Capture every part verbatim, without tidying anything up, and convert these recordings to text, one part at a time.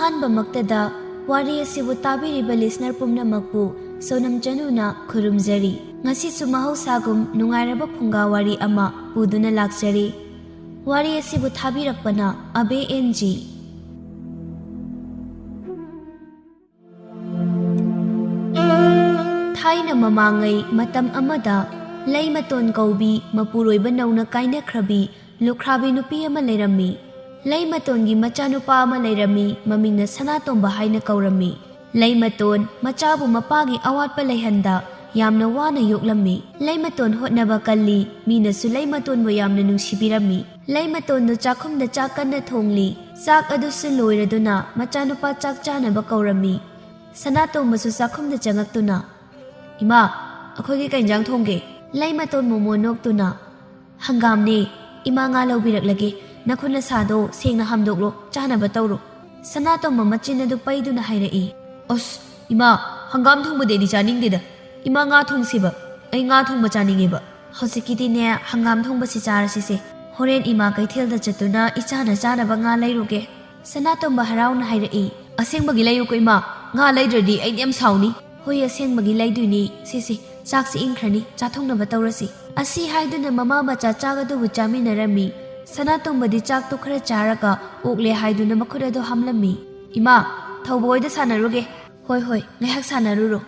ꯑꯍꯥꯟꯕꯃꯛꯇꯗ ꯋꯥꯔꯤ ꯑꯁꯤꯕꯨ ꯇꯥꯕꯤꯔꯤꯕ listener ꯄꯨꯝꯅꯃꯛꯄꯨ ꯁꯣꯅꯝ ꯆꯅꯨꯅ ꯈꯨꯔꯨꯝꯖꯔꯤ꯫ ꯉꯁꯤꯁꯨ ꯃꯍꯧꯁꯥꯒꯨꯝ ꯅꯨꯡꯉꯥꯏꯔꯕ ꯐꯨꯡꯒꯥ ꯋꯥꯔꯤ ꯑꯃ ꯄꯨꯗꯨꯅ ꯂꯥꯛꯆꯔꯤ꯫ ꯋꯥꯔꯤ ꯑꯁꯤꯕꯨ ꯊꯥꯕꯤꯔꯛꯄꯅ ꯑꯕꯦ ꯑꯦꯟ ꯖꯤ꯫ ꯊꯥꯏꯅ ꯃꯃꯥꯡꯉꯩ ꯃꯇꯝ ꯑꯃꯗ ꯂꯩꯃꯇꯣꯟ ꯀꯧꯕꯤ ꯃꯄꯨꯔꯣꯏꯕ ꯅꯧꯅ ꯀꯥꯏꯅꯈ꯭ꯔꯕꯤ ꯂꯨꯈ꯭ꯔꯥꯕꯤ ꯅꯨꯄꯤ ꯑꯃ ꯂꯩꯔꯝꯃꯤ꯫ ꯂꯩꯃꯇꯣꯟꯒꯤ ꯃꯆꯥꯅꯨꯄꯥ ꯑꯃ ꯂꯩꯔꯝꯃꯤ, ꯃꯃꯤꯡꯅ ꯁꯅꯥꯇꯣꯝꯕ ꯍꯥꯏꯅ ꯀꯧꯔꯝꯃꯤ꯫ ꯂꯩꯃꯇꯣꯟ ꯃꯆꯥꯕꯨ ꯃꯄꯥꯒꯤ ꯑꯋꯥꯠꯄ ꯂꯩꯍꯟꯗ ꯌꯥꯝꯅ ꯋꯥꯅ ꯌꯣꯛꯂꯝꯃꯤ꯫ ꯂꯩꯃꯇꯣꯟ ꯍꯣꯠꯅꯕ ꯀꯜꯂꯤ, ꯃꯤꯅꯁꯨ ꯂꯩꯃꯇꯣꯟꯕꯨ ꯌꯥꯝꯅ ꯅꯨꯡꯁꯤꯕꯤꯔꯝꯃꯤ꯫ ꯂꯩꯃꯇꯣꯟꯗꯨ ꯆꯥꯛꯈꯨꯝꯗ ꯆꯥꯛ ꯀꯟꯅ ꯊꯣꯡꯂꯤ꯫ ꯆꯥꯛ ꯑꯗꯨꯁꯨ ꯂꯣꯏꯔꯗꯨꯅ ꯃꯆꯥꯅꯨꯄꯥ ꯆꯥꯛ ꯆꯥꯅꯕ ꯀꯧꯔꯝꯃꯤ꯫ ꯁꯅꯥꯇꯣꯝꯕꯁꯨ ꯆꯥꯛꯈꯨꯝꯗ ꯆꯪꯉꯛꯇꯨꯅ, "ꯏꯃꯥ, ꯑꯩꯈꯣꯏꯒꯤ ꯀꯩ ꯏꯟꯖꯥꯡ ꯊꯣꯡꯒꯦ?" ꯂꯩꯃꯇꯣꯟ ꯃꯣꯃꯣꯟ ꯅꯣꯛꯇꯨꯅ, "ꯍꯪꯒꯥꯝꯅꯦ꯫ ꯏꯃꯥ, ꯉꯥ ꯂꯧꯕꯤꯔꯛꯂꯒꯦ꯫ ꯅꯈꯨꯠ ꯅꯁꯥꯗꯣ ꯁꯦꯡꯅ ꯍꯥꯝꯗꯣꯛꯂꯣ, ꯆꯥꯅꯕ ꯇꯧꯔꯣ꯫" ꯁꯅꯥꯇꯣꯝꯕ ꯃꯆꯤꯟ ꯑꯗꯨ ꯄꯩꯗꯨꯅ ꯍꯥꯏꯔꯛꯏ, "ꯑꯁ, ꯏꯃꯥ, ꯍꯪꯒꯥꯝ ꯊꯣꯡꯕꯗꯤ ꯑꯩꯗꯤ ꯆꯥꯅꯤꯡꯗꯦꯗ꯫ ꯏꯃꯥ, ꯉꯥ ꯊꯣꯡꯁꯤꯕ꯫ ꯑꯩ ꯉꯥ ꯊꯣꯡꯕ ꯆꯥꯅꯤꯡꯉꯦꯕ꯫" "ꯍꯧꯖꯤꯛꯀꯤꯗꯤꯅꯦ, ꯍꯪꯒꯥꯝ ꯊꯣꯡꯕꯁꯤ ꯆꯥꯔꯁꯤꯁꯦ꯫ ꯍꯣꯔꯦꯟ ꯏꯃꯥ ꯀꯩꯊꯦꯜꯗ ꯆꯠꯇꯨꯅ ꯏꯆꯥꯅ ꯆꯥꯅꯕ ꯉꯥ ꯂꯩꯔꯨꯒꯦ꯫" ꯁꯅꯥꯇꯣꯝꯕ ꯍꯔꯥꯎꯅ ꯍꯥꯏꯔꯛꯏ, "ꯑꯁꯦꯡꯕꯒꯤ ꯂꯩꯌꯨꯀꯣ ꯏꯃꯥ, ꯉꯥ ꯂꯩꯗ꯭ꯔꯗꯤ ꯑꯩꯗꯤ ꯌꯥꯝ ꯁꯥꯎꯅꯤ꯫" "ꯍꯣꯏ, ꯑꯁꯦꯡꯕꯒꯤ ꯂꯩꯗꯣꯏꯅꯤ꯫ ꯁꯤꯁꯤ, ꯆꯥꯛꯁꯤ ꯏꯪꯈ꯭ꯔꯅꯤ, ꯆꯥꯊꯣꯛꯅꯕ ꯇꯧꯔꯁꯤ꯫" ꯑꯁꯤ ꯍꯥꯏꯗꯨꯅ ꯃꯃꯥ ꯃꯆꯥ ꯆꯥꯛ ꯑꯗꯨꯕꯨ ꯆꯥꯃꯤꯟꯅꯔꯝꯃꯤ꯫ ꯁꯅꯥꯇꯣꯝꯕꯗꯤ ꯆꯥꯛꯇꯨ ꯈꯔ ꯆꯥꯔꯒ ꯑꯣꯛꯂꯦ ꯍꯥꯏꯗꯨꯅ ꯃꯈꯨꯠ ꯑꯗꯨ ꯍꯥꯝꯂꯝꯃꯤ꯫ "ꯏꯃꯥ, ꯊꯧꯕ ꯍꯣꯏꯗ ꯁꯥꯟꯅꯔꯨꯒꯦ꯫" "ꯍꯣꯏ, ꯍꯣꯏ, ꯉꯥꯏꯍꯥꯛ ꯁꯥꯟꯅꯔꯨꯔꯣ꯫"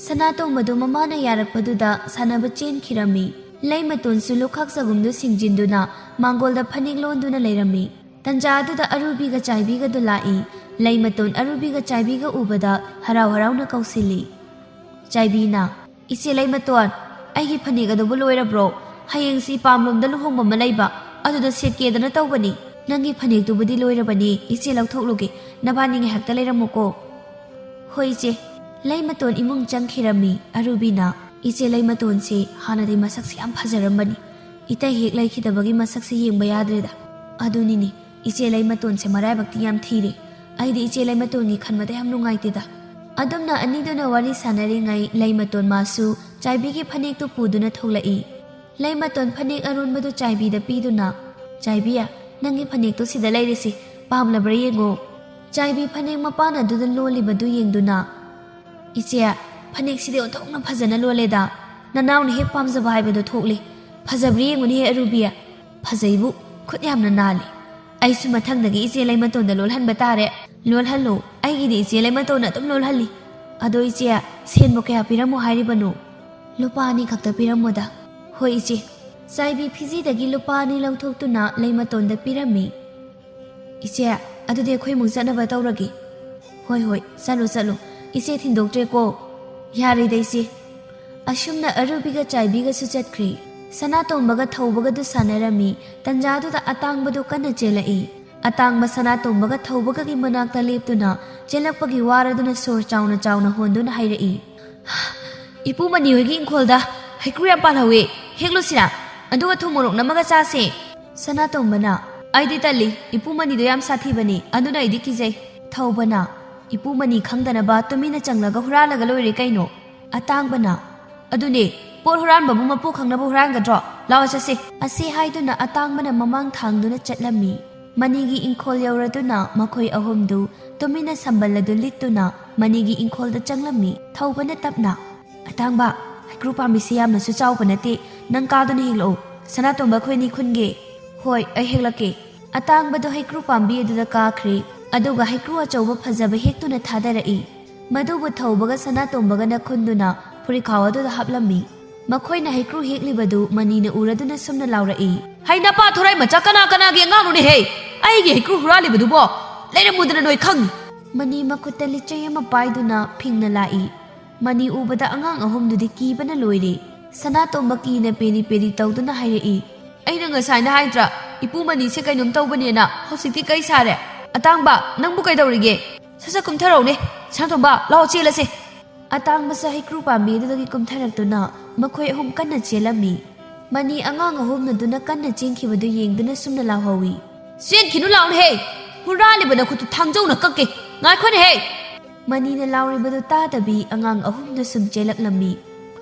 ꯁꯅꯥꯇꯣꯝꯕꯗꯨ ꯃꯃꯥꯅ ꯌꯥꯔꯛꯄꯗꯨꯗ ꯁꯥꯟꯅꯕ ꯆꯦꯟꯈꯤꯔꯝꯃꯤ꯫ ꯂꯩꯃꯇꯣꯟꯁꯨ ꯂꯨꯈꯥꯛ ꯆꯒꯨꯝꯗꯨ ꯁꯤꯡꯖꯤꯟꯗꯨꯅ ꯃꯥꯡꯒꯣꯜꯗ ꯐꯅꯦꯛ ꯂꯣꯟꯗꯨꯅ ꯂꯩꯔꯝꯃꯤ꯫ ꯇꯟꯖꯥ ꯑꯗꯨꯗ ꯑꯔꯨꯕꯤꯒ ꯆꯥꯏꯕꯤꯒꯗꯨ ꯂꯥꯛꯏ꯫ ꯂꯩꯃꯇꯣꯟ ꯑꯔꯨꯕꯤꯒ ꯆꯥꯏꯕꯤꯒ ꯎꯕꯗ ꯍꯔꯥꯎ ꯍꯔꯥꯎꯅ ꯀꯧꯁꯤꯜꯂꯤ꯫ ꯆꯥꯏꯕꯤꯅ, "ꯏꯆꯦ ꯂꯩꯃꯇꯣꯟ, ꯑꯩꯒꯤ ꯐꯅꯦꯛ ꯑꯗꯨꯕꯨ ꯂꯣꯏꯔꯕ꯭ꯔꯣ? ꯍꯌꯦꯡꯁꯤ ꯄꯥꯝꯂꯣꯝꯗ ꯂꯨꯍꯣꯡꯕ ꯑꯃ ꯂꯩꯕ, ꯑꯗꯨꯗ ꯁꯦꯠꯀꯦꯗꯅ ꯇꯧꯕꯅꯤ꯫ ꯅꯪꯒꯤ ꯐꯅꯦꯛꯇꯨꯕꯨꯗꯤ ꯂꯣꯏꯔꯕꯅꯤ, ꯏꯆꯦ ꯂꯧꯊꯣꯛꯂꯨꯒꯦ, ꯅꯕꯥꯅꯤ ꯉꯥꯏꯍꯥꯛꯇ ꯂꯩꯔꯝꯃꯨꯀꯣ꯫" "ꯍꯣꯏ ꯏꯆꯦ꯫" ꯂꯩꯃꯇꯣꯟ ꯏꯃꯨꯡ ꯆꯪꯈꯤꯔꯝꯃꯤ꯫ ꯑꯔꯨꯕꯤꯅ, "ꯏꯆꯦ ꯂꯩꯃꯇꯣꯟꯁꯤ ꯍꯥꯟꯅꯗꯤ ꯃꯁꯛꯁꯤ ꯌꯥꯝ ꯐꯖꯔꯝꯕꯅꯤ, ꯏꯇꯩ ꯍꯦꯛ ꯂꯩꯈꯤꯗꯕꯒꯤ ꯃꯁꯛꯁꯤ ꯌꯦꯡꯕ ꯌꯥꯗ꯭ꯔꯦꯗ꯫ ꯑꯗꯨꯅꯤꯅꯦ, ꯏꯆꯦ ꯂꯩꯃꯇꯣꯟꯁꯦ ꯃꯔꯥꯏꯕꯛꯇꯤ ꯌꯥꯝ ꯊꯤꯔꯦ꯫ ꯑꯩꯗꯤ ꯏꯆꯦ ꯂꯩꯃꯇꯣꯟꯒꯤ ꯈꯟꯕꯗ ꯌꯥꯝ ꯅꯨꯡꯉꯥꯏꯇꯦꯗ꯫" ꯑꯗꯨꯝꯅ ꯑꯅꯤꯗꯨꯅ ꯋꯥꯔꯤ ꯁꯥꯟꯅꯔꯤꯉꯩ ꯂꯩꯃꯇꯣꯟ ꯃꯥꯁꯨ ꯆꯥꯏꯕꯤꯒꯤ ꯐꯅꯦꯛꯇꯨ ꯄꯨꯗꯨꯅ ꯊꯣꯛꯂꯛꯏ꯫ ꯂꯩꯃꯇꯣꯟ ꯐꯅꯦꯛ ꯑꯔꯣꯟꯕꯗꯨ ꯆꯥꯏꯕꯤꯗ ꯄꯤꯗꯨꯅ, "ꯆꯥꯏꯕꯤ, ꯅꯪꯒꯤ ꯐꯅꯦꯛꯇꯨ ꯁꯤꯗ ꯂꯩꯔꯤꯁꯤ, ꯄꯥꯝꯂꯕ꯭ꯔꯥ ꯌꯦꯡꯉꯣ꯫" ꯆꯥꯏꯕꯤ ꯐꯅꯦꯛ ꯃꯄꯥꯟ ꯑꯗꯨꯗ ꯂꯣꯜꯂꯤꯕꯗꯨ ꯌꯦꯡꯗꯨꯅ, "ꯏꯆꯦ, ꯐꯅꯦꯛꯁꯤꯗꯤ ꯑꯣꯟꯊꯣꯛꯅ ꯐꯖꯅ ꯂꯣꯜꯂꯦꯗ꯫ ꯅꯅꯥꯎꯅ ꯍꯦꯛ ꯄꯥꯝꯖꯕ ꯍꯥꯏꯕꯗꯣ ꯊꯣꯛꯂꯤ꯫ ꯐꯖꯕ꯭ꯔꯥ ꯌꯦꯡꯉꯨꯅꯦꯍꯦ ꯑꯔꯨꯕꯤ꯫ ꯐꯖꯩꯕꯨ, ꯈꯨꯠ ꯌꯥꯝꯅ ꯅꯥꯜꯂꯤ꯫ ꯑꯩꯁꯨ ꯃꯊꯪꯗꯒꯤ ꯏꯆꯦ ꯂꯩꯃꯇꯣꯟꯗ ꯂꯣꯜꯍꯟꯕ ꯇꯥꯔꯦ꯫ ꯂꯣꯜꯍꯜꯂꯨ, ꯑꯩꯒꯤꯗꯤ ꯏꯆꯦ ꯂꯩꯃꯇꯣꯟꯅ ꯑꯗꯨꯝ ꯂꯣꯜꯍꯜꯂꯤ꯫ ꯑꯗꯣ ꯏꯆꯦ, ꯁꯦꯟꯕꯨ ꯀꯌꯥ ꯄꯤꯔꯝꯃꯣ ꯍꯥꯏꯔꯤꯕꯅꯣ?" "ꯂꯨꯄꯥ ꯑꯅꯤ ꯈꯛꯇ ꯄꯤꯔꯝꯃꯣꯗ꯫" "ꯍꯣꯏ ꯏꯆꯦ꯫" ꯆꯥꯏꯕꯤ ꯐꯤꯖꯤꯗꯒꯤ ꯂꯨꯄꯥ ꯑꯅꯤ ꯂꯧꯊꯣꯛꯇꯨꯅ ꯂꯩꯃꯇꯣꯟꯗ ꯄꯤꯔꯝꯃꯤ꯫ "ꯏꯆꯦ, ꯑꯗꯨꯗꯤ ꯑꯩꯈꯣꯏ ꯑꯃꯨꯛ ꯆꯠꯅꯕ ꯇꯧꯔꯒꯦ꯫" "ꯍꯣꯏ, ꯍꯣꯏ, ꯆꯠꯂꯨ, ꯆꯠꯂꯨ꯫ ꯏꯆꯦ ꯊꯤꯟꯗꯣꯛꯇ꯭ꯔꯦꯀꯣ꯫" "ꯌꯥꯔꯦꯗ ꯏꯆꯦ꯫" ꯑꯁꯨꯝꯅ ꯑꯔꯨꯕꯤꯒ ꯆꯥꯏꯕꯤꯒꯁꯨ ꯆꯠꯈ꯭ꯔꯦ꯫ ꯁꯅꯥꯇꯣꯝꯕꯒ ꯊꯧꯕꯒꯗꯨ ꯁꯥꯟꯅꯔꯝꯃꯤ꯫ ꯇꯟꯖꯥꯗꯨꯗ ꯑꯇꯥꯡꯕꯗꯨ ꯀꯟꯅ ꯆꯦꯜꯂꯛꯏ꯫ ꯑꯇꯥꯡꯕ ꯁꯅꯥꯇꯣꯝꯕꯒ ꯊꯧꯕꯒꯒꯤ ꯃꯅꯥꯛꯇ ꯂꯦꯞꯇꯨꯅ ꯆꯦꯜꯂꯛꯄꯒꯤ ꯋꯥꯔꯗꯨꯅ ꯁꯣꯔ ꯆꯥꯎꯅ ꯆꯥꯎꯅ ꯍꯣꯟꯗꯨꯅ ꯍꯥꯏꯔꯛꯏ, "ꯏꯄꯨ ꯃꯅꯤ ꯍꯣꯏꯒꯤ ꯏꯪꯈꯣꯜꯗ ꯍꯩꯀ꯭ꯔꯨ ꯌꯥꯝ ꯄꯥꯜꯍꯧꯋꯦ꯫ ꯍꯦꯛꯂꯨꯁꯤꯔꯥ? ꯑꯗꯨꯒ ꯊꯨꯝ ꯃꯣꯔꯣꯛ ꯅꯝꯃꯒ ꯆꯥꯁꯦ꯫" ꯁꯅꯥꯇꯣꯝꯕꯅ, "ꯑꯩꯗꯤ ꯇꯜꯂꯤ, ꯏꯄꯨ ꯃꯅꯤꯗꯣ ꯌꯥꯝ ꯁꯥꯊꯤꯕꯅꯤ, ꯑꯗꯨꯅ ꯑꯩꯗꯤ ꯀꯤꯖꯩ꯫" ꯊꯧꯕꯅ, "ꯏꯄꯨ ꯃꯅꯤ ꯈꯪꯗꯅꯕ ꯇꯨꯃꯤꯟꯅ ꯆꯪꯂꯒ ꯍꯨꯔꯥꯜꯂꯒ ꯂꯣꯏꯔꯦ ꯀꯩꯅꯣ꯫" ꯑꯇꯥꯡꯕꯅ, "ꯑꯗꯨꯅꯦ, ꯄꯣꯠ ꯍꯨꯔꯥꯟꯕꯕꯨ ꯃꯄꯨ ꯈꯪꯅꯕ ꯍꯨꯔꯥꯟꯒꯗ꯭ꯔꯣ? ꯂꯥꯛꯑꯣ ꯆꯠꯁꯦ꯫" ꯑꯁꯤ ꯍꯥꯏꯗꯨꯅ ꯑꯇꯥꯡꯕꯅ ꯃꯃꯥꯡ ꯊꯥꯡꯗꯨꯅ ꯆꯠꯂꯝꯃꯤ꯫ ꯃꯅꯤꯒꯤ ꯏꯪꯈꯣꯜ ꯌꯧꯔꯗꯨꯅ ꯃꯈꯣꯏ ꯑꯍꯨꯝꯗꯨ ꯇꯨꯃꯤꯟꯅ ꯁꯝꯕꯜ ꯑꯗꯨ ꯂꯤꯠꯇꯨꯅ ꯃꯅꯤꯒꯤ ꯏꯪꯈꯣꯜꯗ ꯆꯪꯂꯝꯃꯤ꯫ ꯊꯧꯕꯅ ꯇꯞꯅ, "ꯑꯇꯥꯡꯕ, ꯍꯩꯀ꯭ꯔꯨ ꯄꯥꯝꯕꯤꯁꯦ ꯌꯥꯝꯅꯁꯨ ꯆꯥꯎꯕ ꯅꯠꯇꯦ, ꯅꯪ ꯀꯥꯗꯨꯅ ꯍꯦꯛꯂꯛꯑꯣ꯫ ꯁꯅꯥꯇꯣꯝꯕ ꯑꯩꯈꯣꯏ ꯑꯅꯤ ꯈꯨꯟꯒꯦ꯫" "ꯍꯣꯏ, ꯑꯩ ꯍꯦꯛꯂꯛꯀꯦ꯫" ꯑꯇꯥꯡꯕꯗꯨ ꯍꯩꯀ꯭ꯔꯨ ꯄꯥꯝꯕꯤ ꯑꯗꯨꯗ ꯀꯥꯈ꯭ꯔꯦ꯫ ꯑꯗꯨꯒ ꯍꯩꯀ꯭ꯔꯨ ꯑꯆꯧꯕ ꯐꯖꯕ ꯍꯦꯛꯇꯨꯅ ꯊꯥꯗꯔꯛꯏ꯫ ꯃꯗꯨꯕꯨ ꯊꯧꯕꯒ ꯁꯅꯥꯇꯣꯝꯕꯒꯅ ꯈꯨꯟꯗꯨꯅ ꯐꯨꯔꯤꯈꯥꯎ ꯑꯗꯨꯗ ꯍꯥꯞꯂꯝꯃꯤ꯫ ꯃꯈꯣꯏꯅ ꯍꯩꯀ꯭ꯔꯨ ꯍꯦꯛꯂꯤꯕꯗꯨ ꯃꯅꯤꯅ ꯎꯔꯗꯨꯅ ꯁꯨꯝꯅ ꯂꯥꯎꯔꯛꯏ, "ꯍꯩ ꯅꯄꯥ ꯊꯣꯔꯥꯏ ꯃꯆꯥ, ꯀꯅꯥ ꯀꯅꯥꯒꯤ ꯑꯉꯥꯡꯅꯣꯅꯦꯍꯦ? ꯑꯩꯒꯤ ꯍꯩꯀ꯭ꯔꯨ ꯍꯨꯔꯥꯜꯂꯤꯕꯗꯨꯕꯣ? ꯂꯩꯔꯝꯃꯨꯗꯅ ꯅꯣꯏ ꯈꯪꯅꯤ!" ꯃꯅꯤ ꯃꯈꯨꯠꯇ ꯂꯤꯆꯩ ꯑꯃ ꯄꯥꯏꯗꯨꯅ ꯐꯤꯡꯅ ꯂꯥꯛꯏ꯫ ꯃꯅꯤ ꯎꯕꯗ ꯑꯉꯥꯡ ꯑꯍꯨꯝꯗꯨꯗꯤ ꯀꯤꯕꯅ ꯂꯣꯏꯔꯦ꯫ ꯁꯅꯥꯇꯣꯝꯕ ꯀꯤꯅ ꯄꯦꯔꯤ ꯄꯦꯔꯤ ꯇꯧꯗꯨꯅ ꯍꯥꯏꯔꯛꯏ, "ꯑꯩꯅ ꯉꯁꯥꯏꯅ ꯍꯥꯏꯗ꯭ꯔꯥ, ꯏꯄꯨ ꯃꯅꯤꯁꯦ ꯀꯩꯅꯣꯝ ꯇꯧꯕꯅꯦꯅ? ꯍꯧꯖꯤꯛꯇꯤ ꯀꯩ ꯁꯥꯔꯦ? ꯑꯇꯥꯡꯕ, ꯅꯪꯕꯨ ꯀꯩꯗꯧꯔꯤꯒꯦ? ꯁꯠ ꯁꯠ ꯀꯨꯝꯊꯔꯛꯎꯅꯦ꯫ ꯁꯅꯥꯇꯣꯝꯕ, ꯂꯥꯛꯑꯣ ꯆꯦꯜꯂꯁꯦ꯫" ꯑꯇꯥꯡꯕꯁꯨ ꯍꯩꯀ꯭ꯔꯨ ꯄꯥꯝꯕꯤ ꯑꯗꯨꯗꯒꯤ ꯀꯨꯝꯊꯔꯛꯇꯨꯅ ꯃꯈꯣꯏ ꯑꯍꯨꯝ ꯀꯟꯅ ꯆꯦꯜꯂꯝꯃꯤ꯫ ꯃꯅꯤ ꯑꯉꯥꯡ ꯑꯍꯨꯝꯅꯗꯨꯅ ꯀꯟꯅ ꯆꯦꯟꯈꯤꯕꯗꯨ ꯌꯦꯡꯗꯨꯅ ꯁꯨꯝꯅ ꯂꯥꯎꯍꯧꯏ, "ꯆꯦꯟꯈꯤꯅꯨ ꯂꯥꯎꯅꯦꯍꯦ! ꯍꯨꯔꯥꯜꯂꯤꯕ ꯅꯈꯨꯠꯇꯨ ꯊꯥꯡꯖꯧꯅ ꯀꯛꯀꯦ! ꯉꯥꯏꯈꯣꯅꯦꯍꯦ!" ꯃꯅꯤꯅ ꯂꯥꯎꯔꯤꯕꯗꯨ ꯇꯥꯗꯕꯤ ꯑꯉꯥꯡ ꯑꯍꯨꯝꯗꯨ ꯁꯨꯝ ꯆꯦꯜꯂꯛꯂꯝꯃꯤ꯫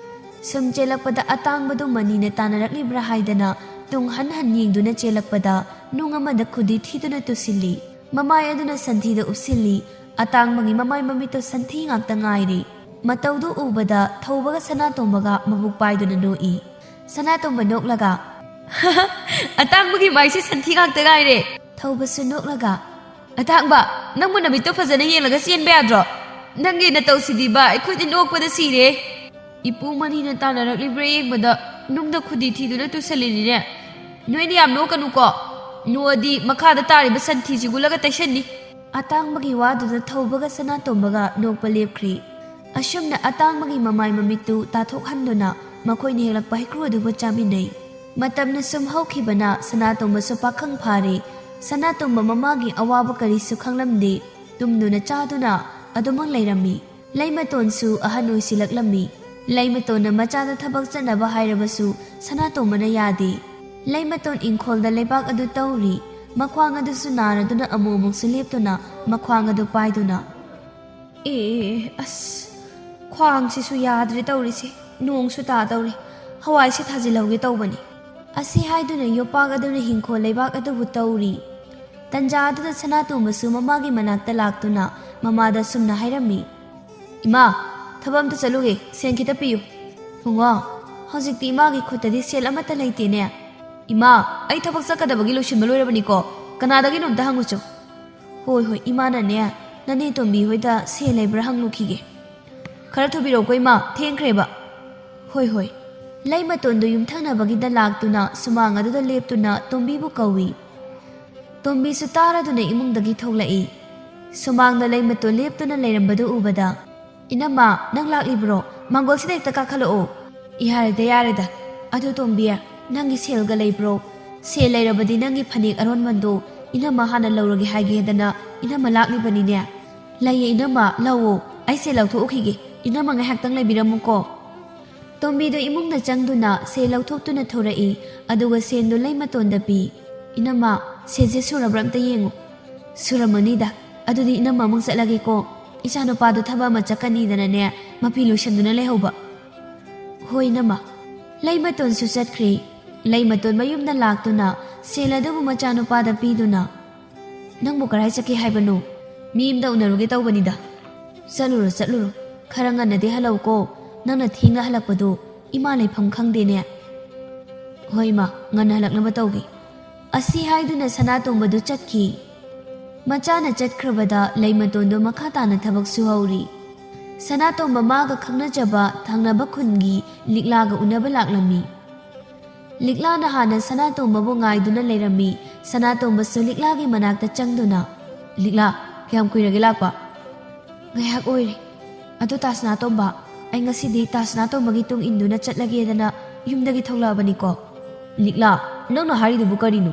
ꯁꯨꯝ ꯆꯦꯜꯂꯛꯄꯗ ꯑꯇꯥꯡꯕꯗꯨ ꯃꯅꯤꯅ ꯇꯥꯟꯅꯔꯛꯂꯤꯕ꯭ꯔꯥ ꯍꯥꯏꯗꯅ ꯇꯨꯡ ꯍꯟ ꯍꯟ ꯌꯦꯡꯗꯨꯅ ꯆꯦꯜꯂꯛꯄꯗ ꯅꯨꯡ ꯑꯃꯗ ꯈꯨꯗꯤ ꯊꯤꯗꯨꯅ ꯇꯨꯁꯤꯜꯂꯤ꯫ ꯃꯃꯥꯏ ꯑꯗꯨꯅ ꯁꯟꯊꯤꯗ ꯎꯞꯁꯤꯜꯂꯤ꯫ ꯑꯇꯥꯡꯕꯒꯤ ꯃꯃꯥꯏ ꯃꯃꯤꯠꯇꯨ ꯁꯟꯊꯤ ꯉꯥꯛꯇ ꯉꯥꯏꯔꯤ꯫ ꯃꯇꯧꯗꯨ ꯎꯕꯗ ꯊꯧꯕꯒ ꯁꯅꯥꯇꯣꯝꯕꯒ ꯃꯕꯨꯛ ꯄꯥꯏꯗꯨꯅ ꯅꯣꯛꯏ꯫ ꯁꯅꯥꯇꯣꯝꯕ ꯅꯣꯛꯂꯒ, "ꯑꯇꯥꯡꯕꯒꯤ ꯃꯥꯏꯁꯦ ꯁꯟꯊꯤ ꯉꯥꯛꯇ ꯉꯥꯏꯔꯦ!" ꯊꯧꯕꯁꯨ ꯅꯣꯛꯂꯒ, "ꯑꯇꯥꯡꯕ, ꯅꯪꯕꯨ ꯅꯃꯤꯠꯇꯣ ꯐꯖꯅ ꯌꯦꯡꯂꯒ ꯆꯦꯟꯕ ꯌꯥꯗ꯭ꯔꯣ? ꯅꯪꯒꯤ ꯅꯇꯧꯁꯤꯗꯤꯕ ꯑꯩꯈꯣꯏꯗꯤ ꯅꯣꯛꯄꯗ ꯁꯤꯔꯦ!" ꯏꯄꯨ ꯃꯅꯤꯅ ꯇꯥꯟꯅꯔꯛꯂꯤꯕ꯭ꯔꯥ ꯌꯦꯡꯕꯗ ꯅꯨꯡꯗ ꯈꯨꯗꯤ ꯊꯤꯗꯨꯅ ꯇꯨꯁꯜꯂꯤꯅꯤꯅꯦ꯫ "ꯅꯣꯏꯅ ꯌꯥꯝ ꯅꯣꯛꯀꯅꯨꯀꯣ꯫ ꯅꯣꯛꯑꯗꯤ ꯃꯈꯥꯗ ꯇꯥꯔꯤꯕ ꯁꯟꯊꯤꯁꯤꯒꯨꯂꯒ ꯇꯩꯁꯟꯅꯤ!" ꯑꯇꯥꯡꯕꯒꯤ ꯋꯥꯗꯨꯗ ꯊꯧꯕꯒ ꯁꯅꯥꯇꯣꯝꯕꯒ ꯅꯣꯛꯄ ꯂꯦꯞꯈ꯭ꯔꯤ꯫ ꯑꯁꯨꯝꯅ ꯑꯇꯥꯡꯕꯒꯤ ꯃꯃꯥꯏ ꯃꯃꯤꯠꯇꯨ ꯇꯥꯊꯣꯛꯍꯟꯗꯨꯅ ꯃꯈꯣꯏꯅ ꯍꯦꯛꯂꯛꯄ ꯍꯩꯀ꯭ꯔꯨ ꯑꯗꯨꯒ ꯆꯥꯃꯤꯟꯅꯩ꯫ ꯃꯇꯝꯅ ꯁꯨꯝ ꯍꯧꯈꯤꯕꯅ ꯁꯅꯥꯇꯣꯝꯕꯁꯨ ꯄꯥꯈꯪ ꯐꯥꯔꯦ꯫ ꯁꯅꯥꯇꯣꯝꯕ ꯃꯃꯥꯒꯤ ꯑꯋꯥꯕ ꯀꯔꯤꯁꯨ ꯈꯪꯂꯝꯗꯦ꯫ ꯇꯨꯝꯗꯨꯅ ꯆꯥꯗꯨꯅ ꯑꯗꯨꯃꯛ ꯂꯩꯔꯝꯃꯤ꯫ ꯂꯩꯃꯇꯣꯟꯁꯨ ꯑꯍꯟ ꯑꯣꯏꯁꯤꯜꯂꯛꯂꯝꯃꯤ꯫ ꯂꯩꯃꯇꯣꯟꯅ ꯃꯆꯥꯗ ꯊꯕꯛ ꯆꯠꯅꯕ ꯍꯥꯏꯔꯕꯁꯨ ꯁꯅꯥꯇꯣꯝꯕꯅ ꯌꯥꯗꯦ꯫ ꯂꯩꯃꯇꯣꯟ ꯏꯪꯈꯣꯜꯗ ꯂꯩꯕꯥꯛ ꯑꯗꯨ ꯇꯧꯔꯤ꯫ ꯃꯈ꯭ꯋꯥꯡ ꯑꯗꯨꯁꯨ ꯅꯥꯔꯗꯨꯅ ꯑꯃꯨꯛ ꯑꯃꯨꯛꯁꯨ ꯂꯦꯞꯇꯨꯅ ꯃꯈ꯭ꯋꯥꯡ ꯑꯗꯨ ꯄꯥꯏꯗꯨꯅ, "ꯑꯦ, ꯑꯁ, ꯈ꯭ꯋꯥꯡꯁꯤꯁꯨ ꯌꯥꯗ꯭ꯔꯦ ꯇꯧꯔꯤꯁꯦ꯫ ꯅꯣꯡꯁꯨ ꯇꯥꯗꯧꯔꯦ꯫ ꯍꯋꯥꯏꯁꯦ ꯊꯥꯖꯤꯜꯍꯧꯒꯦ ꯇꯧꯕꯅꯤ"꯫ ꯑꯁꯤ ꯍꯥꯏꯗꯨꯅ ꯌꯣꯄꯥꯛ ꯑꯗꯨꯅ ꯍꯤꯡꯈꯣꯜ ꯂꯩꯕꯥꯛ ꯑꯗꯨꯕꯨ ꯇꯧꯔꯤ꯫ ꯇꯟꯖꯥ ꯑꯗꯨꯗ ꯁꯅꯥꯇꯣꯝꯕꯁꯨ ꯃꯃꯥꯒꯤ ꯃꯅꯥꯛꯇ ꯂꯥꯛꯇꯨꯅ ꯃꯃꯥꯗ ꯁꯨꯝꯅ ꯍꯥꯏꯔꯝꯃꯤ, "ꯏꯃꯥ, ꯊꯕꯛ ꯑꯝꯇ ꯆꯠꯂꯨꯒꯦ, ꯁꯦꯟ ꯈꯤꯇ ꯄꯤꯌꯨ"꯫ "ꯕꯨꯡꯉꯣ, ꯍꯧꯖꯤꯛꯇꯤ ꯏꯃꯥꯒꯤ ꯈꯨꯠꯇꯗꯤ ꯁꯦꯜ ꯑꯃꯠꯇ ꯂꯩꯇꯦꯅꯦ"꯫ "ꯏꯃꯥ, ꯑꯩ ꯊꯕꯛ ꯆꯠꯀꯗꯕꯒꯤ ꯂꯣꯏꯁꯤꯟꯕ ꯂꯣꯏꯔꯕꯅꯤꯀꯣ, ꯀꯅꯥꯗꯒꯤꯅꯣ ꯑꯝꯇ ꯍꯪꯉꯨꯆꯣ"꯫ "ꯍꯣꯏ, ꯍꯣꯏ, ꯏꯃꯥꯅꯅꯦ, ꯅꯅꯦ ꯇꯣꯝꯕꯤ ꯍꯣꯏꯗ ꯁꯦꯜ ꯂꯩꯕ꯭ꯔꯥ ꯍꯪꯂꯨꯈꯤꯒꯦ"꯫ "ꯈꯔ ꯊꯨꯕꯤꯔꯛꯎꯀꯣ ꯏꯃꯥ, ꯊꯦꯡꯈ꯭ꯔꯦꯕ"꯫ "ꯍꯣꯏ, ꯍꯣꯏ"꯫ ꯂꯩꯃꯇꯣꯟꯗꯨ ꯌꯨꯝꯊꯪꯅꯕꯒꯤꯗ ꯂꯥꯛꯇꯨꯅ ꯁꯨꯃꯥꯡ ꯑꯗꯨꯗ ꯂꯦꯞꯇꯨꯅ ꯇꯣꯝꯕꯤꯕꯨ ꯀꯧꯏ꯫ ꯇꯣꯝꯕꯤꯁꯨ ꯇꯥꯔꯗꯨꯅ ꯏꯃꯨꯡꯗꯒꯤ ꯊꯣꯛꯂꯛꯏ꯫ ꯁꯨꯃꯥꯡꯗ ꯂꯩꯃꯇꯣꯟ ꯂꯦꯞꯇꯨꯅ ꯂꯩꯔꯝꯕꯗꯨ ꯎꯕꯗ, "ꯏꯅꯝꯃ, ꯅꯪ ꯂꯥꯛꯂꯤꯕ꯭ꯔꯣ? ꯃꯥꯡꯒꯣꯜꯁꯤꯗ ꯍꯦꯛꯇ ꯀꯥꯈꯠꯂꯛꯑꯣ"꯫ "ꯌꯥꯔꯦꯗ, ꯌꯥꯔꯦꯗ꯫ ꯑꯗꯨ ꯇꯣꯝꯕꯤ, ꯅꯪꯒꯤ ꯁꯦꯜꯒ ꯂꯩꯕ꯭ꯔꯣ? ꯁꯦꯜ ꯂꯩꯔꯕꯗꯤ ꯅꯪꯒꯤ ꯐꯅꯦꯛ ꯑꯔꯣꯟꯃꯟꯗꯣ ꯏꯅꯝꯃ ꯍꯥꯟꯅ ꯂꯧꯔꯒꯦ ꯍꯥꯏꯒꯦꯗꯅ ꯏꯅꯝꯃ ꯂꯥꯛꯂꯤꯕꯅꯤꯅꯦ"꯫ "ꯂꯩꯌꯦ ꯏꯅꯝꯃ, ꯂꯧꯑꯣ꯫ ꯑꯩ ꯁꯦꯜ ꯂꯧꯊꯣꯛꯎꯈꯤꯒꯦ꯫ ꯏꯅꯝꯃ ꯉꯥꯏꯍꯥꯛꯇꯪ ꯂꯩꯕꯤꯔꯝꯃꯨꯀꯣ"꯫ ꯇꯣꯝꯕꯤꯗꯣ ꯏꯃꯨꯡꯗ ꯆꯪꯗꯨꯅ ꯁꯦꯜ ꯂꯧꯊꯣꯛꯇꯨꯅ ꯊꯣꯔꯛꯏ꯫ ꯑꯗꯨꯒ ꯁꯦꯟꯗꯨ ꯂꯩꯃꯇꯣꯟꯗ ꯄꯤ꯫ "ꯏꯅꯝꯃ, ꯁꯦꯜꯁꯦ ꯁꯨꯔꯕ꯭ꯔꯥ ꯑꯝꯇ ꯌꯦꯡꯉꯨ"꯫ "ꯁꯨꯔꯝꯃꯅꯤꯗ꯫ ꯑꯗꯨꯗꯤ ꯏꯅꯝꯃ ꯑꯃꯨꯛ ꯆꯠꯂꯒꯦꯀꯣ꯫ ꯏꯆꯥꯅꯨꯄꯥꯗꯣ ꯊꯕꯛ ꯑꯃ ꯆꯠꯀꯅꯤꯗꯅꯅꯦ, ꯃꯄꯤ ꯂꯣꯏꯁꯟꯗꯨꯅ ꯂꯩꯍꯧꯕ"꯫ "ꯍꯣꯏ ꯏꯅꯝꯃ"꯫ ꯂꯩꯃꯇꯣꯟꯁꯨ ꯆꯠꯈ꯭ꯔꯦ꯫ ꯂꯩꯃꯇꯣꯟ ꯃꯌꯨꯝꯗ ꯂꯥꯛꯇꯨꯅ ꯁꯦꯜ ꯑꯗꯨꯕꯨ ꯃꯆꯥꯅꯨꯄꯥꯗ ꯄꯤꯗꯨꯅ, "ꯅꯪꯕꯨ ꯀꯔꯥꯏ ꯆꯠꯀꯦ ꯍꯥꯏꯕꯅꯣ? ꯃꯤ ꯑꯃꯗ ꯎꯅꯔꯨꯒꯦ ꯇꯧꯕꯅꯤꯗ꯫" "ꯆꯠꯂꯨꯔꯣ, ꯆꯠꯂꯨꯔꯣ꯫ ꯈꯔ ꯉꯟꯅꯗꯤ ꯍꯜꯂꯛꯎꯀꯣ꯫ ꯅꯪꯅ ꯊꯦꯡꯅ ꯍꯜꯂꯛꯄꯗꯨ ꯏꯃꯥ ꯂꯩꯐꯝ ꯈꯪꯗꯦꯅꯦ꯫" "ꯍꯣꯏ ꯏꯃꯥ, ꯉꯟꯅ ꯍꯜꯂꯛꯅꯕ ꯇꯧꯒꯦ꯫" ꯑꯁꯤ ꯍꯥꯏꯗꯨꯅ ꯁꯅꯥꯇꯣꯝꯕꯗꯨ ꯆꯠꯈꯤ꯫ ꯃꯆꯥꯅ ꯆꯠꯈ꯭ꯔꯕꯗ ꯂꯩꯃꯇꯣꯟꯗꯣ ꯃꯈꯥ ꯇꯥꯅ ꯊꯕꯛ ꯁꯨꯍꯧꯔꯤ꯫ ꯁꯅꯥꯇꯣꯝꯕ ꯃꯥꯒ ꯈꯪꯅꯖꯕ ꯊꯪꯅꯕ ꯈꯨꯟꯒꯤ ꯂꯤꯛꯂꯥꯒ ꯎꯅꯕ ꯂꯥꯛꯂꯝꯃꯤ꯫ ꯂꯤꯛꯂꯥꯅ ꯍꯥꯟꯅ ꯁꯅꯥꯇꯣꯝꯕꯕꯨ ꯉꯥꯏꯗꯨꯅ ꯂꯩꯔꯝꯃꯤ꯫ ꯁꯅꯥꯇꯣꯝꯕꯁꯨ ꯂꯤꯛꯂꯥꯒꯤ ꯃꯅꯥꯛꯇ ꯆꯪꯗꯨꯅ, "ꯂꯤꯛꯂꯥ, ꯀꯌꯥꯝ ꯀꯨꯏꯔꯒꯦ ꯂꯥꯛꯄ?" "ꯉꯥꯏꯍꯥꯛ ꯑꯣꯏꯔꯦ꯫ ꯑꯗꯨ ꯇꯥ ꯁꯅꯥꯇꯣꯝꯕ, ꯑꯩ ꯉꯁꯤꯗꯤ ꯇꯥ ꯁꯅꯥꯇꯣꯝꯕꯒꯤ ꯇꯨꯡ ꯏꯟꯗꯨꯅ ꯆꯠꯂꯒꯦꯗꯅ ꯌꯨꯝꯗꯒꯤ ꯊꯣꯛꯂꯛꯑꯕꯅꯤꯀꯣ꯫" "ꯂꯤꯛꯂꯥ, ꯅꯪꯅ ꯍꯥꯏꯔꯤꯗꯨꯕꯨ ꯀꯔꯤꯅꯣ?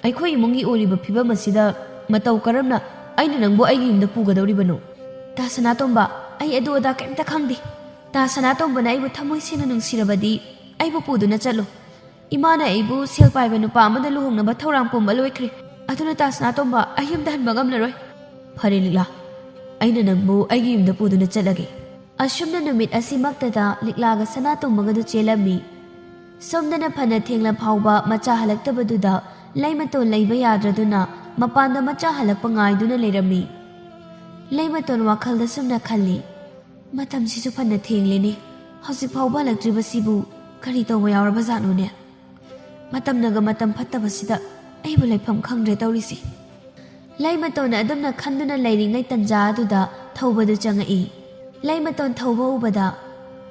ꯑꯩꯈꯣꯏ ꯏꯃꯨꯡꯒꯤ ꯑꯣꯏꯔꯤꯕ ꯐꯤꯕꯝ ꯑꯁꯤꯗ ꯃꯇꯧ ꯀꯔꯝꯅ ꯑꯩꯅ ꯅꯪꯕꯨ ꯑꯩꯒꯤ ꯌꯨꯝꯗ ꯄꯨꯒꯗꯧꯔꯤꯕꯅꯣ?" "ꯇꯥ ꯁꯅꯥꯇꯣꯝꯕ, ꯑꯩ ꯑꯗꯨ ꯑꯗꯥ ꯀꯩꯝꯇ ꯈꯪꯗꯦ꯫ ꯇꯥ ꯁꯅꯥꯇꯣꯝꯕꯅ ꯑꯩꯕꯨ ꯊꯃꯣꯏ ꯁꯦꯡꯅ ꯅꯨꯡꯁꯤꯔꯕꯗꯤ ꯑꯩꯕꯨ ꯄꯨꯗꯨꯅ ꯆꯠꯂꯨ꯫ ꯏꯃꯥꯅ ꯑꯩꯕꯨ ꯁꯦꯜ ꯄꯥꯏꯕ ꯅꯨꯄꯥ ꯑꯃꯗ ꯂꯨꯍꯣꯡꯅꯕ ꯊꯧꯔꯥꯡ ꯄꯨꯝꯕ ꯂꯣꯏꯈ꯭ꯔꯦ꯫ ꯑꯗꯨꯅ ꯇꯥ ꯁꯅꯥꯇꯣꯝꯕ, ꯑꯩ ꯌꯨꯝꯗ ꯍꯟꯕ ꯉꯝꯂꯔꯣꯏ꯫" "ꯐꯔꯦ ꯂꯤꯛꯂꯥ, ꯑꯩꯅ ꯅꯪꯕꯨ ꯑꯩꯒꯤ ꯌꯨꯝꯗ ꯄꯨꯗꯨꯅ ꯆꯠꯂꯒꯦ꯫" ꯑꯁꯨꯝꯅ ꯅꯨꯃꯤꯠ ꯑꯁꯤꯃꯛꯇꯗ ꯂꯤꯛꯂꯥꯒ ꯁꯅꯥꯇꯣꯝꯕꯒꯗꯨ ꯆꯦꯜꯂꯝꯃꯤ꯫ ꯁꯣꯝꯗꯅ ꯐꯅ ꯊꯦꯡꯂ ꯐꯥꯎꯕ ꯃꯆꯥ ꯍꯜꯂꯛꯇꯕꯗꯨꯗ ꯂꯩꯃꯇꯣꯟ ꯂꯩꯕ ꯌꯥꯗ꯭ꯔꯗꯨꯅ ꯃꯄꯥꯟꯗ ꯃꯆꯥ ꯍꯜꯂꯛꯄ ꯉꯥꯏꯗꯨꯅ ꯂꯩꯔꯝꯃꯤ꯫ ꯂꯩꯃꯇꯣꯟ ꯋꯥꯈꯜꯗ ꯁꯨꯝꯅ ꯈꯜꯂꯤ, "ꯃꯇꯝꯁꯤꯁꯨ ꯐꯅ ꯊꯦꯡꯂꯦꯅꯦ, ꯍꯧꯖꯤꯛ ꯐꯥꯎꯕ ꯍꯜꯂꯛꯇ꯭ꯔꯤꯕꯁꯤꯕꯨ ꯀꯔꯤ ꯇꯧꯕ ꯌꯥꯎꯔꯕꯖꯥꯠꯅꯣꯅꯦ? ꯃꯇꯝꯅꯒ ꯃꯇꯝ ꯐꯠꯇꯕꯁꯤꯗ ꯑꯩꯕꯨ ꯂꯩꯐꯝ ꯈꯪꯗ꯭ꯔꯦ ꯇꯧꯔꯤꯁꯦ꯫" ꯂꯩꯃꯇꯣꯟꯅ ꯑꯗꯨꯝꯅ ꯈꯟꯗꯨꯅ ꯂꯩꯔꯤꯉꯩ ꯇꯟꯖꯥ ꯑꯗꯨꯗ ꯊꯧꯕꯗꯨ ꯆꯪꯉꯛꯏ꯫ ꯂꯩꯃꯇꯣꯟ ꯊꯧꯕ ꯎꯕꯗ,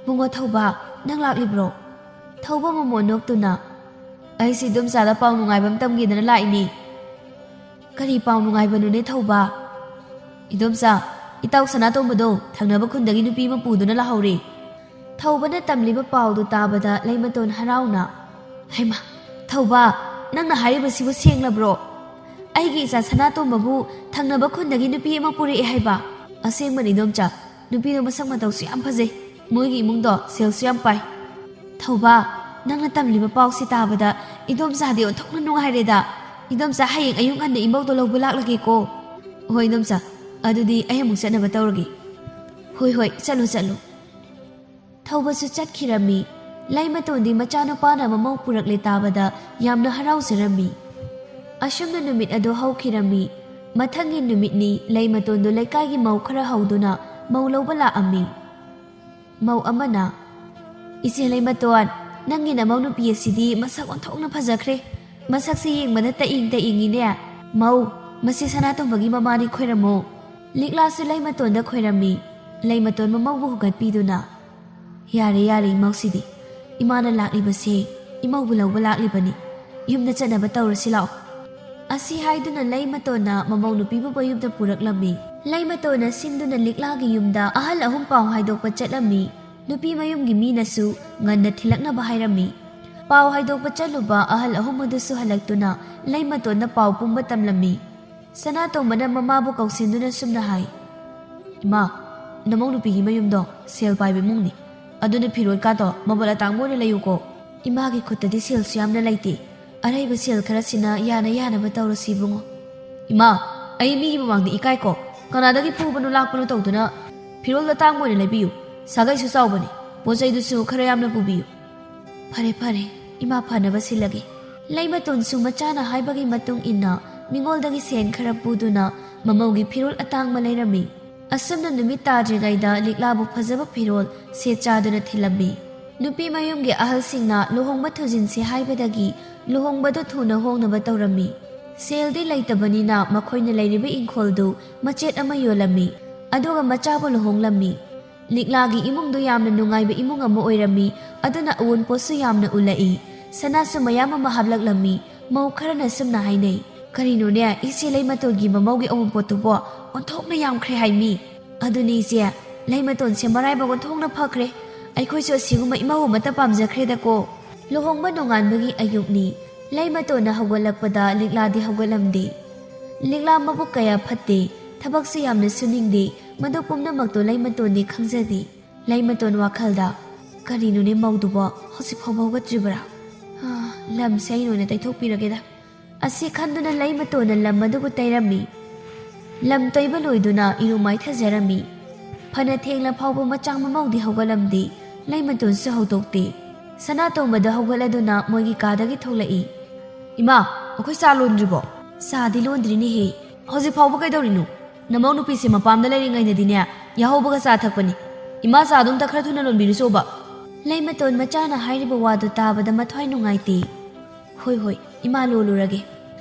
"ꯕꯨꯡꯉꯣ ꯊꯧꯕ, ꯅꯪ ꯂꯥꯛꯂꯤꯕ꯭ꯔꯣ?" ꯊꯧꯕ ꯃꯃꯣꯟ ꯅꯣꯛꯇꯨꯅ, "ꯑꯩꯁꯦ ꯏꯗꯣꯝꯆꯥꯗ ꯄꯥꯎ ꯅꯨꯡꯉꯥꯏꯕ ꯑꯃ ꯇꯝꯒꯦꯗꯅ ꯂꯥꯛꯏꯅꯤ꯫" "ꯀꯔꯤ ꯄꯥꯎ ꯅꯨꯡꯉꯥꯏꯕꯅꯣꯅꯦ ꯊꯧꯕ?" "ꯏꯗꯣꯝꯆꯥ, ꯏꯇꯥꯎ ꯁꯅꯥꯇꯣꯝꯕꯗꯣ ꯊꯪꯅꯕ ꯈꯨꯟꯗꯒꯤ ꯅꯨꯄꯤ ꯑꯃ ꯄꯨꯗꯨꯅ ꯂꯥꯛꯍꯧꯔꯦ꯫" ꯊꯧꯕꯅ ꯇꯝꯂꯤꯕ ꯄꯥꯎꯗꯨ ꯇꯥꯕꯗ ꯂꯩꯃꯇꯣꯟ ꯍꯔꯥꯎꯅ, "ꯍꯩꯃꯥ, ꯊꯧꯕ, ꯅꯪꯅ ꯍꯥꯏꯔꯤꯕꯁꯤꯕꯨ ꯁꯦꯡꯂꯕ꯭ꯔꯣ? ꯑꯩꯒꯤ ꯏꯆꯥ ꯁꯅꯥꯇꯣꯝꯕꯕꯨ ꯊꯪꯅꯕ ꯈꯨꯟꯗꯒꯤ ꯅꯨꯄꯤ ꯑꯃ ꯄꯨꯔꯛꯑꯦ ꯍꯥꯏꯕ?" "ꯑꯁꯦꯡꯕꯅꯤ ꯏꯗꯣꯝꯆꯥ, ꯅꯨꯄꯤꯗꯣ ꯃꯁꯛ ꯃꯇꯧꯁꯨ ꯌꯥꯝ ꯐꯖꯩ, ꯃꯣꯏꯒꯤ ꯏꯃꯨꯡꯗꯣ ꯁꯦꯜꯁꯨ ꯌꯥꯝ ꯄꯥꯏ꯫" "ꯊꯧꯕ, ꯅꯪꯅ ꯇꯝꯂꯤꯕ ꯄꯥꯎꯁꯦ ꯇꯥꯕꯗ ꯏꯗꯣꯝꯆꯥꯗꯤ ꯑꯣꯟꯊꯣꯛꯅ ꯅꯨꯡꯉꯥꯏꯔꯦꯗ꯫ ꯏꯗꯣꯝꯆꯥ, ꯍꯌꯦꯡ ꯑꯌꯨꯛ ꯉꯟꯅ ꯏꯃꯧꯗꯣ ꯂꯧꯕ ꯂꯥꯛꯂꯒꯦꯀꯣ꯫" "ꯍꯣꯏ ꯏꯗꯣꯝꯆꯥ, ꯑꯗꯨꯗꯤ ꯑꯩ ꯑꯃꯨꯛ ꯆꯠꯅꯕ ꯇꯧꯔꯒꯦ꯫" "ꯍꯣꯏ ꯍꯣꯏ, ꯆꯠꯂꯨ ꯆꯠꯂꯨ꯫" ꯊꯧꯕꯁꯨ ꯆꯠꯈꯤꯔꯝꯃꯤ꯫ ꯂꯩꯃꯇꯣꯟꯗꯤ ꯃꯆꯥꯅꯨꯄꯥꯅ ꯃꯃꯧ ꯄꯨꯔꯛꯂꯦ ꯇꯥꯕꯗ ꯌꯥꯝꯅ ꯍꯔꯥꯎꯖꯔꯝꯃꯤ꯫ ꯑꯁꯨꯝꯅ ꯅꯨꯃꯤꯠ ꯑꯗꯨ ꯍꯧꯈꯤꯔꯝꯃꯤ꯫ ꯃꯊꯪꯒꯤ ꯅꯨꯃꯤꯠꯅꯤ, ꯂꯩꯃꯇꯣꯟꯗꯨ ꯂꯩꯀꯥꯏꯒꯤ ꯃꯧ ꯈꯔ ꯍꯧꯗꯨꯅ ꯃꯧ ꯂꯧꯕ ꯂꯥꯛꯑꯝꯃꯤ꯫ ꯃꯧ ꯑꯃꯅ, "ꯏꯆꯦ ꯂꯩꯃꯇꯣꯟ, ꯅꯪꯒꯤ ꯅꯃꯧ ꯅꯨꯄꯤ ꯑꯁꯤꯗꯤ ꯃꯁꯛ ꯑꯣꯟꯊꯣꯛꯅ ꯐꯖꯈ꯭ꯔꯦ꯫ ꯃꯁꯛꯁꯤ ꯌꯦꯡꯕꯗ ꯇꯛꯏꯪ ꯇꯛꯏꯪꯉꯤꯅꯦ꯫ ꯃꯧ, ꯃꯁꯤ ꯁꯅꯥꯇꯣꯝꯕꯒꯤ ꯃꯃꯥꯅꯤ, ꯈꯣꯏꯔꯝꯃꯨ꯫" ꯂꯤꯛꯂꯥꯁꯨ ꯂꯩꯃꯇꯣꯟꯗ ꯈꯣꯏꯔꯝꯃꯤ꯫ ꯂꯩꯃꯇꯣꯟ ꯃꯃꯧꯕꯨ ꯍꯨꯒꯠꯄꯤꯗꯨꯅ, "ꯌꯥꯔꯦ, ꯌꯥꯔꯦ, ꯏꯃꯧꯁꯤꯗꯤ꯫ ꯏꯃꯥꯅ ꯂꯥꯛꯂꯤꯕꯁꯦ ꯏꯃꯧꯕꯨ ꯂꯧꯕ ꯂꯥꯛꯂꯤꯕꯅꯤ꯫ ꯌꯨꯝꯗ ꯆꯠꯅꯕ ꯇꯧꯔꯁꯤ ꯂꯥꯛꯑꯣ꯫" ꯑꯁꯤ ꯍꯥꯏꯗꯨꯅ ꯂꯩꯃꯇꯣꯟꯅ ꯃꯃꯧ ꯅꯨꯄꯤꯕꯨ ꯃꯌꯨꯝꯗ ꯄꯨꯔꯛꯂꯝꯃꯤ꯫ ꯂꯩꯃꯇꯣꯟꯅ ꯁꯤꯟꯗꯨꯅ ꯂꯤꯛꯂꯥꯒꯤ ꯌꯨꯝꯗ ꯑꯍꯜ ꯑꯍꯨꯝ ꯄꯥꯎ ꯍꯥꯏꯗꯣꯛꯄ ꯆꯠꯂꯝꯃꯤ꯫ ꯅꯨꯄꯤ ꯃꯌꯨꯝꯒꯤ ꯃꯤꯅꯁꯨ ꯉꯟꯅ ꯊꯤꯜꯂꯛꯅꯕ ꯍꯥꯏꯔꯝꯃꯤ꯫ ꯄꯥꯎ ꯍꯥꯏꯗꯣꯛꯄ ꯆꯠꯂꯨꯕ ꯑꯍꯜ ꯑꯍꯨꯝ ꯑꯗꯨꯁꯨ ꯍꯜꯂꯛꯇꯨꯅ ꯂꯩꯃꯇꯣꯟꯗ ꯄꯥꯎ ꯄꯨꯝꯕ ꯇꯝꯂꯝꯃꯤ꯫ ꯁꯅꯥꯇꯣꯝꯕꯅ ꯃꯃꯥꯕꯨ ꯀꯧꯁꯤꯟꯗꯨꯅ ꯁꯨꯝꯅ ꯍꯥꯏ, "ꯏꯃꯥ, ꯅꯃꯧ ꯅꯨꯄꯤꯒꯤ ꯃꯌꯨꯝꯗꯣ ꯁꯦꯜ ꯄꯥꯏꯕ ꯏꯃꯨꯡꯅꯤ꯫ ꯑꯗꯨꯅ ꯐꯤꯔꯣꯜ ꯀꯥꯗꯣ ꯃꯃꯜ ꯑꯇꯥꯡꯕ ꯑꯣꯏꯅ ꯂꯩꯌꯨꯀꯣ꯫ ꯏꯃꯥꯒꯤ ꯈꯨꯠꯇꯗꯤ ꯁꯦꯜꯁꯨ ꯌꯥꯝꯅ ꯂꯩꯇꯦ꯫ ꯑꯔꯩꯕ ꯁꯦꯜ ꯈꯔꯁꯤꯅ ꯌꯥꯅ ꯌꯥꯅꯕ ꯇꯧꯔꯁꯤ, ꯏꯕꯨꯡꯉꯣ꯫" "ꯏꯃꯥ, ꯑꯩ ꯃꯤꯒꯤ ꯃꯃꯥꯡꯗ ꯏꯀꯥꯏꯀꯣ꯫ ꯀꯅꯥꯗꯒꯤ ꯐꯨꯕꯅꯣ ꯂꯥꯛꯄꯅꯣ ꯇꯧꯗꯨꯅ ꯐꯤꯔꯣꯜ ꯑꯇꯥꯡꯕ ꯑꯣꯏꯅ ꯂꯩꯕꯤꯌꯨ꯫ ꯁꯥꯒꯩꯁꯨ ꯆꯥꯎꯕꯅꯤ꯫ ꯄꯣꯠ ꯆꯩꯗꯨꯁꯨ ꯈꯔ ꯌꯥꯝꯅ ꯄꯨꯕꯤꯌꯨ꯫" "ꯐꯔꯦ, ꯐꯔꯦ, ꯏꯃꯥ ꯐꯅꯕ ꯁꯤꯜꯂꯒꯦ꯫" ꯂꯩꯃꯇꯣꯟꯁꯨ ꯃꯆꯥꯅ ꯍꯥꯏꯕꯒꯤ ꯃꯇꯨꯡ ꯏꯟꯅ ꯃꯤꯉꯣꯜꯗꯒꯤ ꯁꯦꯟ ꯈꯔ ꯄꯨꯗꯨꯅ ꯃꯃꯧꯒꯤ ꯐꯤꯔꯣꯜ ꯑꯇꯥꯡꯕ ꯂꯩꯔꯝꯃꯤ꯫ ꯑꯁꯨꯝꯅ ꯅꯨꯃꯤꯠ ꯇꯥꯗ꯭ꯔꯤꯉꯩꯗ ꯂꯤꯛꯂꯥꯕꯨ ꯐꯖꯕ ꯐꯤꯔꯣꯜ ꯁꯦꯠ ꯆꯥꯗꯨꯅ ꯊꯤꯜꯂꯝꯃꯤ꯫ ꯅꯨꯄꯤ ꯃꯌꯨꯝꯒꯤ ꯑꯍꯜꯁꯤꯡꯅ ꯂꯨꯍꯣꯡꯕ ꯊꯨꯖꯤꯟꯁꯤ ꯍꯥꯏꯕꯗꯒꯤ ꯂꯨꯍꯣꯡꯕꯗꯨ ꯊꯨꯅ ꯍꯣꯡꯅꯕ ꯇꯧꯔꯝꯃꯤ꯫ ꯁꯦꯜꯗꯤ ꯂꯩꯇꯕꯅꯤꯅ ꯃꯈꯣꯏꯅ ꯂꯩꯔꯤꯕ ꯏꯪꯈꯣꯜꯗꯨ ꯃꯆꯦꯠ ꯑꯃ ꯌꯣꯜꯂꯝꯃꯤ, ꯑꯗꯨꯒ ꯃꯆꯥꯕꯨ ꯂꯨꯍꯣꯡꯂꯝꯃꯤ꯫ ꯂꯤꯛꯂꯥꯒꯤ ꯏꯃꯨꯡꯗꯨ ꯌꯥꯝꯅ ꯅꯨꯡꯉꯥꯏꯕ ꯏꯃꯨꯡ ꯑꯃ ꯑꯣꯏꯔꯝꯃꯤ꯫ ꯑꯗꯨꯅ ꯑꯑꯣꯟꯄꯣꯠꯁꯨ ꯌꯥꯝꯅ ꯎꯠꯂꯛꯏ꯫ ꯁꯅꯥꯁꯨ ꯃꯌꯥꯝ ꯑꯃ ꯍꯥꯞꯂꯛꯂꯝꯃꯤ꯫ ꯃꯧ ꯈꯔꯅ ꯁꯨꯝꯅ ꯍꯥꯏꯅꯩ, "ꯀꯔꯤꯅꯣꯅꯦ, ꯏꯆꯦ ꯂꯩꯃꯇꯣꯟꯒꯤ ꯃꯃꯧꯒꯤ ꯑꯑꯣꯟꯄꯣꯠꯇꯨꯕꯣ? ꯑꯣꯟꯊꯣꯛꯅ ꯌꯥꯝꯈ꯭ꯔꯦ ꯍꯥꯏ ꯃꯤ꯫" "ꯑꯗꯨꯅꯤ ꯏꯆꯦ, ꯂꯩꯃꯇꯣꯟꯁꯦ ꯃꯔꯥꯏꯕꯛ ꯑꯣꯟꯊꯣꯛꯅ ꯐꯈ꯭ꯔꯦ꯫ ꯑꯩꯈꯣꯏꯁꯨ ꯑꯁꯤꯒꯨꯝꯕ ꯏꯃꯧ ꯑꯃꯠꯇ ꯄꯥꯝꯖꯈ꯭ꯔꯦꯗꯀꯣ꯫" ꯂꯨꯍꯣꯡꯕ ꯅꯣꯡꯉꯥꯟꯕꯒꯤ ꯑꯌꯨꯛꯅꯤ꯫ ꯂꯩꯃꯇꯣꯟꯅ ꯍꯧꯒꯠꯂꯛꯄꯗ ꯂꯤꯛꯂꯥꯗꯤ ꯍꯧꯒꯠꯂꯝꯗꯦ꯫ ꯂꯤꯛꯂꯥ ꯃꯕꯨꯛ ꯀꯌꯥ ꯐꯠꯇꯦ, ꯊꯕꯛꯁꯨ ꯌꯥꯝꯅ ꯁꯨꯅꯤꯡꯗꯦ꯫ ꯃꯗꯨ ꯄꯨꯝꯅꯃꯛꯇꯣ ꯂꯩꯃꯇꯣꯟꯗꯤ ꯈꯪꯖꯗꯦ꯫ ꯂꯩꯃꯇꯣꯟ ꯋꯥꯈꯜꯗ, "ꯀꯔꯤꯅꯣꯅꯦ ꯃꯧꯗꯨꯕꯣ, ꯍꯧꯖꯤꯛ ꯐꯥꯎꯕ ꯍꯧꯒꯠꯇ꯭ꯔꯤꯕ꯭ꯔꯥ? ꯑꯥ, ꯂꯝꯁꯦ ꯑꯩꯅ ꯑꯣꯏꯅ ꯇꯩꯊꯣꯛꯄꯤꯔꯒꯦꯗ꯫" ꯑꯁꯤ ꯈꯟꯗꯨꯅ ꯂꯩꯃꯇꯣꯟꯅ ꯂꯝ ꯑꯗꯨꯕꯨ ꯇꯩꯔꯝꯃꯤ꯫ ꯂꯝ ꯇꯩꯕ ꯂꯣꯏꯗꯨꯅ ꯏꯔꯨ ꯃꯥꯏꯊꯖꯔꯝꯃꯤ꯫ ꯐꯅ ꯊꯦꯡꯂ ꯐꯥꯎꯕ ꯃꯆꯥ ꯃꯃꯧꯗꯤ ꯍꯧꯒꯠꯂꯝꯗꯦ꯫ ꯂꯩꯃꯇꯣꯟꯁꯨ ꯍꯧꯗꯣꯛꯇꯦ꯫ ꯁꯅꯥꯇꯣꯝꯕꯗ ꯍꯧꯒꯠꯂꯗꯨꯅ ꯃꯣꯏꯒꯤ ꯀꯥꯗꯒꯤ ꯊꯣꯛꯂꯛꯏ꯫ "ꯏꯃꯥ, ꯑꯩꯈꯣꯏ ꯆꯥ ꯂꯣꯟꯗ꯭ꯔꯤꯕꯣ?" "ꯆꯥꯗꯤ ꯂꯣꯟꯗ꯭ꯔꯤꯅꯦꯍꯦ꯫ ꯍꯧꯖꯤꯛ ꯐꯥꯎꯕ ꯀꯩꯗꯧꯔꯤꯅꯣ? ꯅꯃꯧ ꯅꯨꯄꯤꯁꯦ ꯃꯄꯥꯝꯗ ꯂꯩꯔꯤꯉꯩꯗꯗꯤꯅꯦ, ꯌꯥꯍꯧꯕꯒ ꯆꯥ ꯊꯛꯄꯅꯤ꯫ ꯏꯃꯥ, ꯆꯥꯗꯣ ꯑꯝꯇ ꯈꯔ ꯊꯨꯅ ꯂꯣꯟꯕꯤꯔꯨꯆꯣꯕ꯫ ꯂꯩꯃꯇꯣꯟ ꯃꯆꯥꯅ ꯍꯥꯏꯔꯤꯕ ꯋꯥꯗꯨ ꯇꯥꯕꯗ ꯃꯊ꯭ꯋꯥꯏ ꯅꯨꯡꯉꯥꯏꯇꯦ꯫ "ꯍꯣꯏ, ꯍꯣꯏ, ꯏꯃꯥ, ꯂꯣꯜꯂꯨꯔꯒꯦ"꯫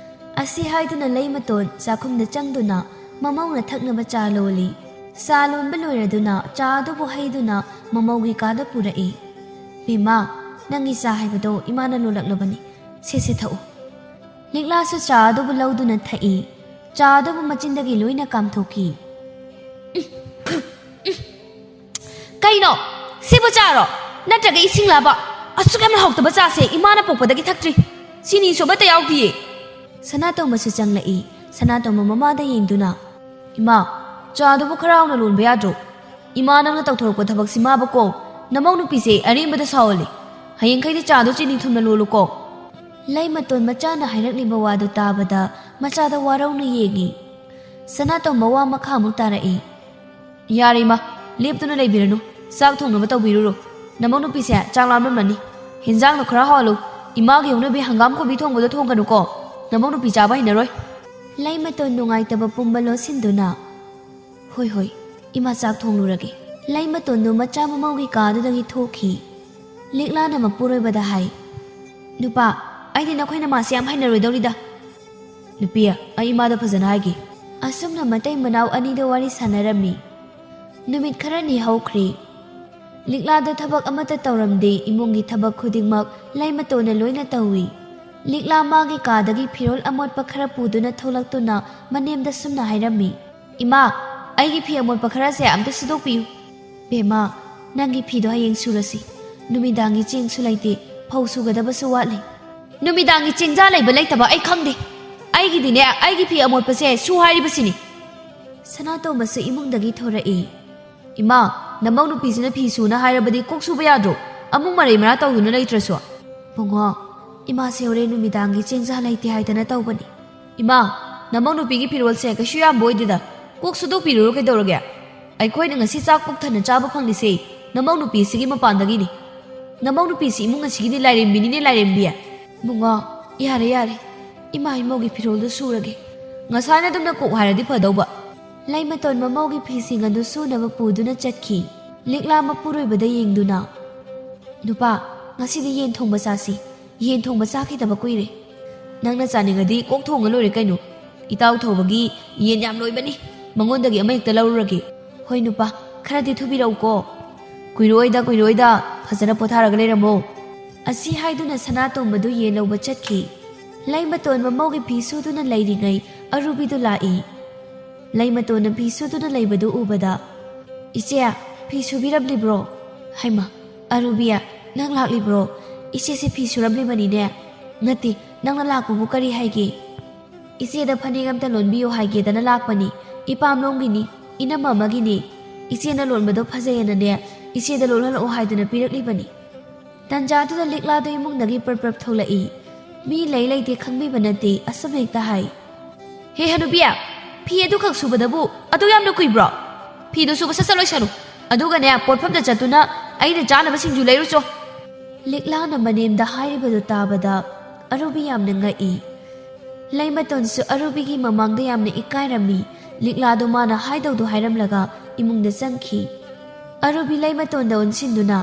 ꯑꯁꯤ ꯍꯥꯏꯗꯨꯅ ꯂꯩꯃꯇꯣꯟ ꯆꯥꯛꯈꯨꯝꯗ ꯆꯪꯗꯨꯅ ꯃꯃꯧꯅ ꯊꯛꯅꯕ ꯆꯥ ꯂꯣꯜꯂꯤ꯫ ꯆꯥ ꯂꯣꯟꯕ ꯂꯣꯏꯔꯗꯨꯅ ꯆꯥ ꯑꯗꯨꯕꯨ ꯍꯩꯗꯨꯅ ꯃꯃꯧꯒꯤ ꯀꯥꯗ ꯄꯨꯔꯛꯏ꯫ "ꯕꯦꯝꯃ, ꯅꯪꯒꯤ ꯆꯥ ꯍꯥꯏꯕꯗꯣ ꯏꯃꯥꯅ ꯂꯣꯜꯂꯛꯂꯕꯅꯤ꯫ ꯁꯦ, ꯁꯦ, ꯊꯛꯎ"꯫ ꯂꯤꯛꯂꯥꯁꯨ ꯆꯥ ꯑꯗꯨꯕꯨ ꯂꯧꯗꯨꯅ ꯊꯛꯏ꯫ ꯆꯥ ꯑꯗꯨꯕꯨ ꯃꯆꯤꯟꯗꯒꯤ ꯂꯣꯏꯅ ꯀꯥꯝꯊꯣꯛꯈꯤ꯫ "ꯀꯩꯅꯣ? ꯁꯤꯕꯨ ꯆꯥꯔꯣ? ꯅꯠꯇ꯭ꯔꯒ ꯏꯁꯤꯡꯂꯕ? ꯑꯁꯨꯛ ꯌꯥꯝꯅ ꯍꯥꯎꯇꯕ ꯆꯥꯁꯦ ꯏꯃꯥꯅ ꯄꯣꯛꯄꯗꯒꯤ ꯊꯛꯇ꯭ꯔꯤ꯫ ꯆꯤꯅꯤꯁꯨ ꯑꯃꯠꯇ ꯌꯥꯎꯗꯤꯌꯦ"꯫ ꯁꯅꯥꯇꯣꯝꯕꯁꯨ ꯆꯪꯂꯛꯏ꯫ ꯁꯅꯥꯇꯣꯝꯕ ꯃꯃꯥꯗ ꯌꯦꯡꯗꯨꯅ, "ꯏꯃꯥ, ꯆꯥꯗꯨꯕꯨ ꯈꯔ ꯍꯥꯎꯅ ꯂꯣꯟꯕ ꯌꯥꯗ꯭ꯔꯣ? ꯏꯃꯥ, ꯅꯪꯅ ꯇꯧꯊꯣꯔꯛꯄ ꯊꯕꯛꯁꯤ ꯃꯥꯕꯀꯣ, ꯅꯃꯧ ꯅꯨꯄꯤꯁꯦ ꯑꯔꯦꯝꯕꯗ ꯁꯥꯎꯍꯜꯂꯤ꯫ ꯍꯌꯦꯡꯈꯩꯗꯤ ꯆꯥꯗꯣ ꯆꯤꯅꯤ ꯊꯨꯝꯅ ꯂꯣꯜꯂꯨꯀꯣ"꯫ ꯂꯩꯃꯇꯣꯟ ꯃꯆꯥꯅ ꯍꯥꯏꯔꯛꯂꯤꯕ ꯋꯥꯗꯨ ꯇꯥꯕꯗ ꯃꯆꯥꯗ ꯋꯥꯔꯧꯅ ꯌꯦꯡꯉꯤ꯫ ꯁꯅꯥꯇꯣꯝꯕ ꯋꯥ ꯃꯈꯥ ꯑꯃꯨꯛ ꯇꯥꯔꯛꯏ꯫ "ꯌꯥꯔꯦ ꯏꯃꯥ, ꯂꯦꯞꯇꯨꯅ ꯂꯩꯕꯤꯔꯅꯨ꯫ ꯆꯥꯛ ꯊꯣꯡꯅꯕ ꯇꯧꯕꯤꯔꯨꯔꯣ꯫ ꯅꯃꯧ ꯅꯨꯄꯤꯁꯦ ꯆꯥꯛ ꯂꯥꯝꯂꯝꯂꯅꯤ꯫ ꯍꯦꯟꯖꯥꯡꯗꯣ ꯈꯔ ꯍꯥꯎꯍꯜꯂꯨ꯫ ꯏꯃꯥꯒꯤ ꯍꯧꯅꯕꯤ ꯍꯪꯒꯥꯝ ꯀꯣꯕꯤ ꯊꯣꯡꯕꯗꯣ ꯊꯣꯡꯒꯅꯨꯀꯣ꯫ ꯅꯃꯧ ꯅꯨꯄꯤ ꯆꯥꯕ ꯍꯩꯅꯔꯣꯏ"꯫ ꯂꯩꯃꯇꯣꯟ ꯅꯨꯡꯉꯥꯏꯇꯕ ꯄꯨꯝꯕ ꯂꯣꯠꯁꯤꯟꯗꯨꯅ, "ꯍꯣꯏ, ꯍꯣꯏ, ꯏꯃꯥ, ꯆꯥꯛ ꯊꯣꯡꯂꯨꯔꯒꯦ"꯫ ꯂꯩꯃꯇꯣꯟꯗꯨ ꯃꯆꯥ ꯃꯃꯧꯒꯤ ꯀꯥꯗꯨꯗꯒꯤ ꯊꯣꯛꯈꯤ꯫ ꯂꯤꯛꯂꯥꯅ ꯃꯄꯨꯔꯣꯏꯕꯗ ꯍꯥꯏ, "ꯅꯨꯄꯥ, ꯑꯩꯗꯤ ꯅꯈꯣꯏꯅ ꯃꯥꯁꯦ ꯌꯥꯝ ꯍꯩꯅꯔꯣꯏꯗꯧꯔꯤꯗ"꯫ "ꯅꯨꯄꯤ, ꯑꯩ ꯏꯃꯥꯗ ꯐꯖꯅ ꯍꯥꯏꯒꯦ"꯫ ꯑꯁꯨꯝꯅ ꯃꯇꯩ ꯃꯅꯥꯎ ꯑꯅꯤꯗꯣ ꯋꯥꯔꯤ ꯁꯥꯟꯅꯔꯝꯃꯤ꯫ ꯅꯨꯃꯤꯠ ꯈꯔꯅꯤ ꯍꯧꯈ꯭ꯔꯦ꯫ ꯂꯤꯛꯂꯥꯗꯣ ꯊꯕꯛ ꯑꯃꯠꯇ ꯇꯧꯔꯝꯗꯦ, ꯏꯃꯨꯡꯒꯤ ꯊꯕꯛ ꯈꯨꯗꯤꯡꯃꯛ ꯂꯩꯃꯇꯣꯟꯅ ꯂꯣꯏꯅ ꯇꯧꯏ꯫ ꯂꯤꯛꯂꯥ ꯃꯥꯒꯤ ꯀꯥꯗꯒꯤ ꯐꯤꯔꯣꯜ ꯑꯃꯣꯠꯄ ꯈꯔ ꯄꯨꯗꯨꯅ ꯊꯣꯛꯂꯛꯇꯨꯅ ꯃꯅꯦꯝꯗ ꯁꯨꯝꯅ ꯍꯥꯏꯔꯝꯃꯤ, "ꯏꯃꯥ, ꯑꯩꯒꯤ ꯐꯤ ꯑꯃꯣꯠꯄ ꯈꯔꯁꯦ ꯑꯝꯇ ꯁꯨꯗꯣꯛꯄꯤꯌꯨ"꯫ "ꯕꯦꯝꯃ, ꯅꯪꯒꯤ ꯐꯤꯗꯣ ꯍꯌꯦꯡ ꯁꯨꯔꯁꯤ꯫ ꯅꯨꯃꯤꯗꯥꯡꯒꯤ ꯆꯦꯡꯁꯨ ꯂꯩꯇꯦ, ꯐꯧ ꯁꯨꯒꯗꯕꯁꯨ ꯋꯥꯠꯂꯤ"꯫ "ꯅꯨꯃꯤꯗꯥꯡꯒꯤ ꯆꯦꯡꯖꯥ ꯂꯩꯕ ꯂꯩꯇꯕ ꯑꯩ ꯈꯪꯗꯦ꯫ ꯑꯩꯒꯤꯗꯤꯅꯦ, ꯑꯩꯒꯤ ꯐꯤ ꯑꯃꯣꯠꯄꯁꯦ ꯁꯨ ꯍꯥꯏꯔꯤꯕꯁꯤꯅꯤ"꯫ ꯁꯅꯥꯇꯣꯝꯕꯁꯨ ꯏꯃꯨꯡꯗꯒꯤ ꯊꯣꯔꯛꯏ꯫ "ꯏꯃꯥ, ꯅꯃꯧ ꯅꯨꯄꯤꯁꯤꯅ ꯐꯤ ꯁꯨꯅ ꯍꯥꯏꯔꯕꯗꯤ ꯀꯣꯛ ꯁꯨꯕ ꯌꯥꯗ꯭ꯔꯣ? ꯑꯃꯨꯛ ꯃꯔꯩ ꯃꯔꯥ ꯇꯧꯗꯨꯅ ꯂꯩꯇ꯭ꯔꯁꯨ"꯫ "ꯕꯨꯡꯉꯣ, ꯏꯃꯥꯁꯦ ꯍꯣꯔꯦꯟ ꯅꯨꯃꯤꯗꯥꯡꯒꯤ ꯆꯦꯡꯖꯥ ꯂꯩꯇꯦ ꯍꯥꯏꯗꯅ ꯇꯧꯕꯅꯤ"꯫ "ꯏꯃꯥ, ꯅꯃꯧ ꯅꯨꯄꯤꯒꯤ ꯐꯤꯔꯣꯜꯁꯦ ꯀꯩꯁꯨ ꯌꯥꯝꯕ ꯑꯣꯏꯗꯦꯗ꯫ ꯀꯣꯛ ꯁꯨꯗꯣꯛꯄꯤꯔꯨꯔꯣ ꯀꯩꯗꯧꯔꯒꯦ? ꯑꯩꯈꯣꯏꯅ ꯉꯁꯤ ꯆꯥꯛ ꯄꯨꯛ ꯊꯟꯅ ꯆꯥꯕ ꯐꯪꯂꯤꯁꯦ ꯅꯃꯧ ꯅꯨꯄꯤꯁꯤꯒꯤ ꯃꯄꯥꯟꯗꯒꯤꯅꯤ꯫ ꯅꯃꯧ ꯅꯨꯄꯤꯁꯤ ꯏꯃꯨꯡ ꯑꯁꯤꯒꯤꯗꯤ ꯂꯥꯏꯔꯦꯝꯕꯤꯅꯤꯅꯦ, ꯂꯥꯏꯔꯦꯝꯕꯤ"꯫ "ꯕꯨꯡꯉꯣ, ꯌꯥꯔꯦ, ꯌꯥꯔꯦ꯫ ꯏꯃꯥ ꯏꯃꯧꯒꯤ ꯐꯤꯔꯣꯜꯗꯨ ꯁꯨꯔꯒꯦ꯫ ꯉꯁꯥꯏꯅ ꯑꯗꯨꯝꯅ ꯀꯣꯛ ꯍꯥꯏꯔꯗꯤ ꯐꯗꯧꯕ꯫ ꯂꯩꯃꯇꯣꯟ ꯃꯃꯧꯒꯤ ꯐꯤꯁꯤꯡ ꯑꯗꯨ ꯁꯨꯅꯕ ꯄꯨꯗꯨꯅ ꯆꯠꯈꯤ꯫ ꯂꯤꯛꯂꯥ ꯃꯄꯨꯔꯣꯏꯕꯗ ꯌꯦꯡꯗꯨꯅ, "ꯅꯨꯄꯥ, ꯉꯁꯤꯗꯤ ꯌꯦꯟ ꯊꯣꯡꯕ ꯆꯥꯁꯤ꯫ ꯌꯦꯟ ꯊꯣꯡꯕ ꯆꯥꯈꯤꯗꯕ ꯀꯨꯏꯔꯦ꯫ ꯅꯪꯅ ꯆꯥꯅꯤꯡꯉꯗꯤ ꯀꯣꯛ ꯊꯣꯡꯉ ꯂꯣꯏꯔꯦ ꯀꯩꯅꯣ꯫ ꯏꯇꯥꯎ ꯊꯧꯕꯒꯤ ꯌꯦꯟ ꯌꯥꯝ ꯂꯣꯏꯕꯅꯤ, ꯃꯉꯣꯟꯗꯒꯤ ꯑꯃ ꯍꯦꯛꯇ ꯂꯧꯔꯨꯔꯒꯦ꯫ ꯍꯣꯏ ꯅꯨꯄꯥ, ꯈꯔꯗꯤ ꯊꯨꯕꯤꯔꯛꯎꯀꯣ꯫" "ꯀꯨꯏꯔꯣꯏꯗ, ꯀꯨꯏꯔꯣꯏꯗ, ꯐꯖꯅ ꯄꯣꯊꯥꯔꯒ ꯂꯩꯔꯝꯃꯣ꯫" ꯑꯁꯤ ꯍꯥꯏꯗꯨꯅ ꯁꯅꯥꯇꯣꯝꯕꯗꯨ ꯌꯦꯟ ꯂꯧꯕ ꯆꯠꯈꯤ꯫ ꯂꯩꯃꯇꯣꯟ ꯃꯃꯧꯒꯤ ꯐꯤ ꯁꯨꯗꯨꯅ ꯂꯩꯔꯤꯉꯩ ꯑꯔꯨꯕꯤꯗꯨ ꯂꯥꯛꯏ꯫ ꯂꯩꯃꯇꯣꯟꯅ ꯐꯤ ꯁꯨꯗꯨꯅ ꯂꯩꯕꯗꯨ ꯎꯕꯗ, "ꯏꯆꯦ, ꯐꯤ ꯁꯨꯕꯤꯔꯝꯂꯤꯕ꯭ꯔꯣ? ꯍꯩꯃ, ꯑꯔꯨꯕꯤ, ꯅꯪ ꯂꯥꯛꯂꯤꯕ꯭ꯔꯣ? ꯏꯆꯦꯁꯦ ꯐꯤ ꯁꯨꯔꯝꯂꯤꯕꯅꯤꯅꯦ꯫ ꯅꯠꯇꯦ, ꯅꯪꯅ ꯂꯥꯛꯄꯕꯨ ꯀꯔꯤ ꯍꯥꯏꯒꯦ?" "ꯏꯆꯦꯗ ꯐꯅꯦꯛ ꯑꯝꯇ ꯂꯣꯟꯕꯤꯌꯨ ꯍꯥꯏꯒꯦꯗꯅ ꯂꯥꯛꯄꯅꯤ꯫ ꯏꯄꯥꯝꯂꯣꯝꯒꯤꯅꯤ, ꯏꯅꯝꯃ ꯑꯃꯒꯤꯅꯤ꯫ ꯏꯆꯦꯅ ꯂꯣꯟꯕꯗꯣ ꯐꯖꯩꯌꯦꯅꯅꯦ, ꯏꯆꯦꯗ ꯂꯣꯜꯍꯜꯂꯛꯑꯣ ꯍꯥꯏꯗꯨꯅ ꯄꯤꯔꯛꯂꯤꯕꯅꯤ꯫" ꯇꯟꯖꯥꯗꯨꯗ ꯂꯤꯛꯂꯥꯗꯣ ꯏꯃꯨꯡꯗꯒꯤ ꯄ꯭ꯔꯞ ꯄ꯭ꯔꯞ ꯊꯣꯛꯂꯛꯏ꯫ ꯃꯤ ꯂꯩ ꯂꯩꯇꯦ ꯈꯪꯕꯤꯕ ꯅꯠꯇꯦ, ꯑꯁꯨꯝ ꯍꯦꯛꯇ ꯍꯥꯏ꯫ "ꯍꯦ ꯍꯅꯨꯕꯤ, ꯐꯤ ꯑꯗꯨꯈꯛ ꯁꯨꯕꯗꯕꯨ ꯑꯗꯨ ꯌꯥꯝꯅ ꯀꯨꯏꯕ꯭ꯔꯣ? ꯐꯤꯗꯨ ꯁꯨꯕ ꯁꯠ ꯁꯠ ꯂꯣꯏꯁꯜꯂꯨ꯫ ꯑꯗꯨꯒꯅꯦ, ꯄꯣꯠꯐꯝꯗ ꯆꯠꯇꯨꯅ ꯑꯩꯅ ꯆꯥꯅꯕ ꯁꯤꯡꯖꯨ ꯂꯩꯔꯨꯆꯣ꯫" ꯂꯤꯛꯂꯥꯅ ꯃꯅꯦꯝꯗ ꯍꯥꯏꯔꯤꯕꯗꯨ ꯇꯥꯕꯗ ꯑꯔꯨꯕꯤ ꯌꯥꯝꯅ ꯉꯛꯏ꯫ ꯂꯩꯃꯇꯣꯟꯁꯨ ꯑꯔꯨꯕꯤꯒꯤ ꯃꯃꯥꯡꯗ ꯌꯥꯝꯅ ꯏꯀꯥꯏꯔꯝꯃꯤ꯫ ꯂꯤꯛꯂꯥꯗꯨ ꯃꯥꯅ ꯍꯥꯏꯗꯧꯗꯨ ꯍꯥꯏꯔꯝꯂꯒ ꯏꯃꯨꯡꯗ ꯆꯪꯈꯤ꯫ ꯑꯔꯨꯕꯤ ꯂꯩꯃꯇꯣꯟꯗ ꯑꯣꯟꯁꯤꯟꯗꯨꯅ,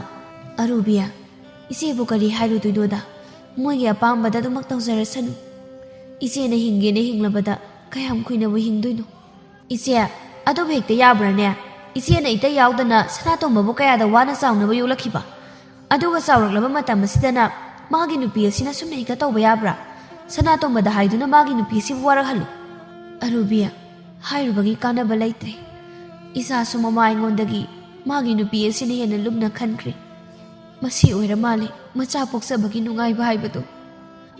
"ꯑꯔꯨꯕꯤ, ꯏꯆꯦꯕꯨ ꯀꯔꯤ ꯍꯥꯏꯔꯨꯗꯣꯏꯅꯣꯗ? ꯃꯣꯏꯒꯤ ꯑꯄꯥꯝꯕꯗ ꯑꯗꯨꯃꯛ ꯇꯧꯖꯔꯁꯅꯨ꯫ ꯏꯆꯦꯅ ꯍꯤꯡꯒꯦꯅ ꯍꯤꯡꯂꯕꯗ ꯀꯌꯥꯝ ꯀꯨꯏꯅꯕꯨ ꯍꯤꯡꯗꯣꯏꯅꯣ? ꯏꯆꯦ, ꯑꯗꯨꯕꯨ ꯍꯦꯛꯇ ꯌꯥꯕ꯭ꯔꯥꯅꯦ? ꯏꯆꯦꯅ ꯏꯇꯩ ꯌꯥꯎꯗꯅ ꯁꯅꯥꯇꯣꯝꯕꯕꯨ ꯀꯌꯥꯗ ꯋꯥꯅ ꯆꯥꯎꯅꯕ ꯌꯣꯛꯂꯛꯈꯤꯕ? ꯑꯗꯨꯒ ꯆꯥꯎꯔꯛꯂꯕ ꯃꯇꯝ ꯑꯁꯤꯗꯅ ꯃꯥꯒꯤ ꯅꯨꯄꯤ ꯑꯁꯤꯅ ꯁꯨꯝꯅ ꯍꯦꯛꯇ ꯇꯧꯕ ꯌꯥꯕ꯭ꯔꯥ? ꯁꯅꯥꯇꯣꯝꯕꯗ ꯍꯥꯏꯗꯨꯅ ꯃꯥꯒꯤ ꯅꯨꯄꯤ ꯑꯁꯤꯕꯨ ꯋꯥꯔꯛꯍꯜꯂꯨ꯫" "ꯑꯔꯨꯕꯤ, ꯍꯥꯏꯔꯨꯕꯒꯤ ꯀꯥꯟꯅꯕ ꯂꯩꯇ꯭ꯔꯦ꯫ ꯏꯆꯥꯁꯨ ꯃꯃꯥ ꯑꯩꯉꯣꯟꯗꯒꯤ ꯃꯥꯒꯤ ꯅꯨꯄꯤ ꯑꯁꯤꯅ ꯍꯦꯟꯅ ꯂꯨꯝꯅ ꯈꯟꯈ꯭ꯔꯦ꯫ ꯃꯁꯤ ꯑꯣꯏꯔ ꯃꯥꯜꯂꯦ ꯃꯆꯥ ꯄꯣꯛꯆꯕꯒꯤ ꯅꯨꯡꯉꯥꯏꯕ ꯍꯥꯏꯕꯗꯨ꯫"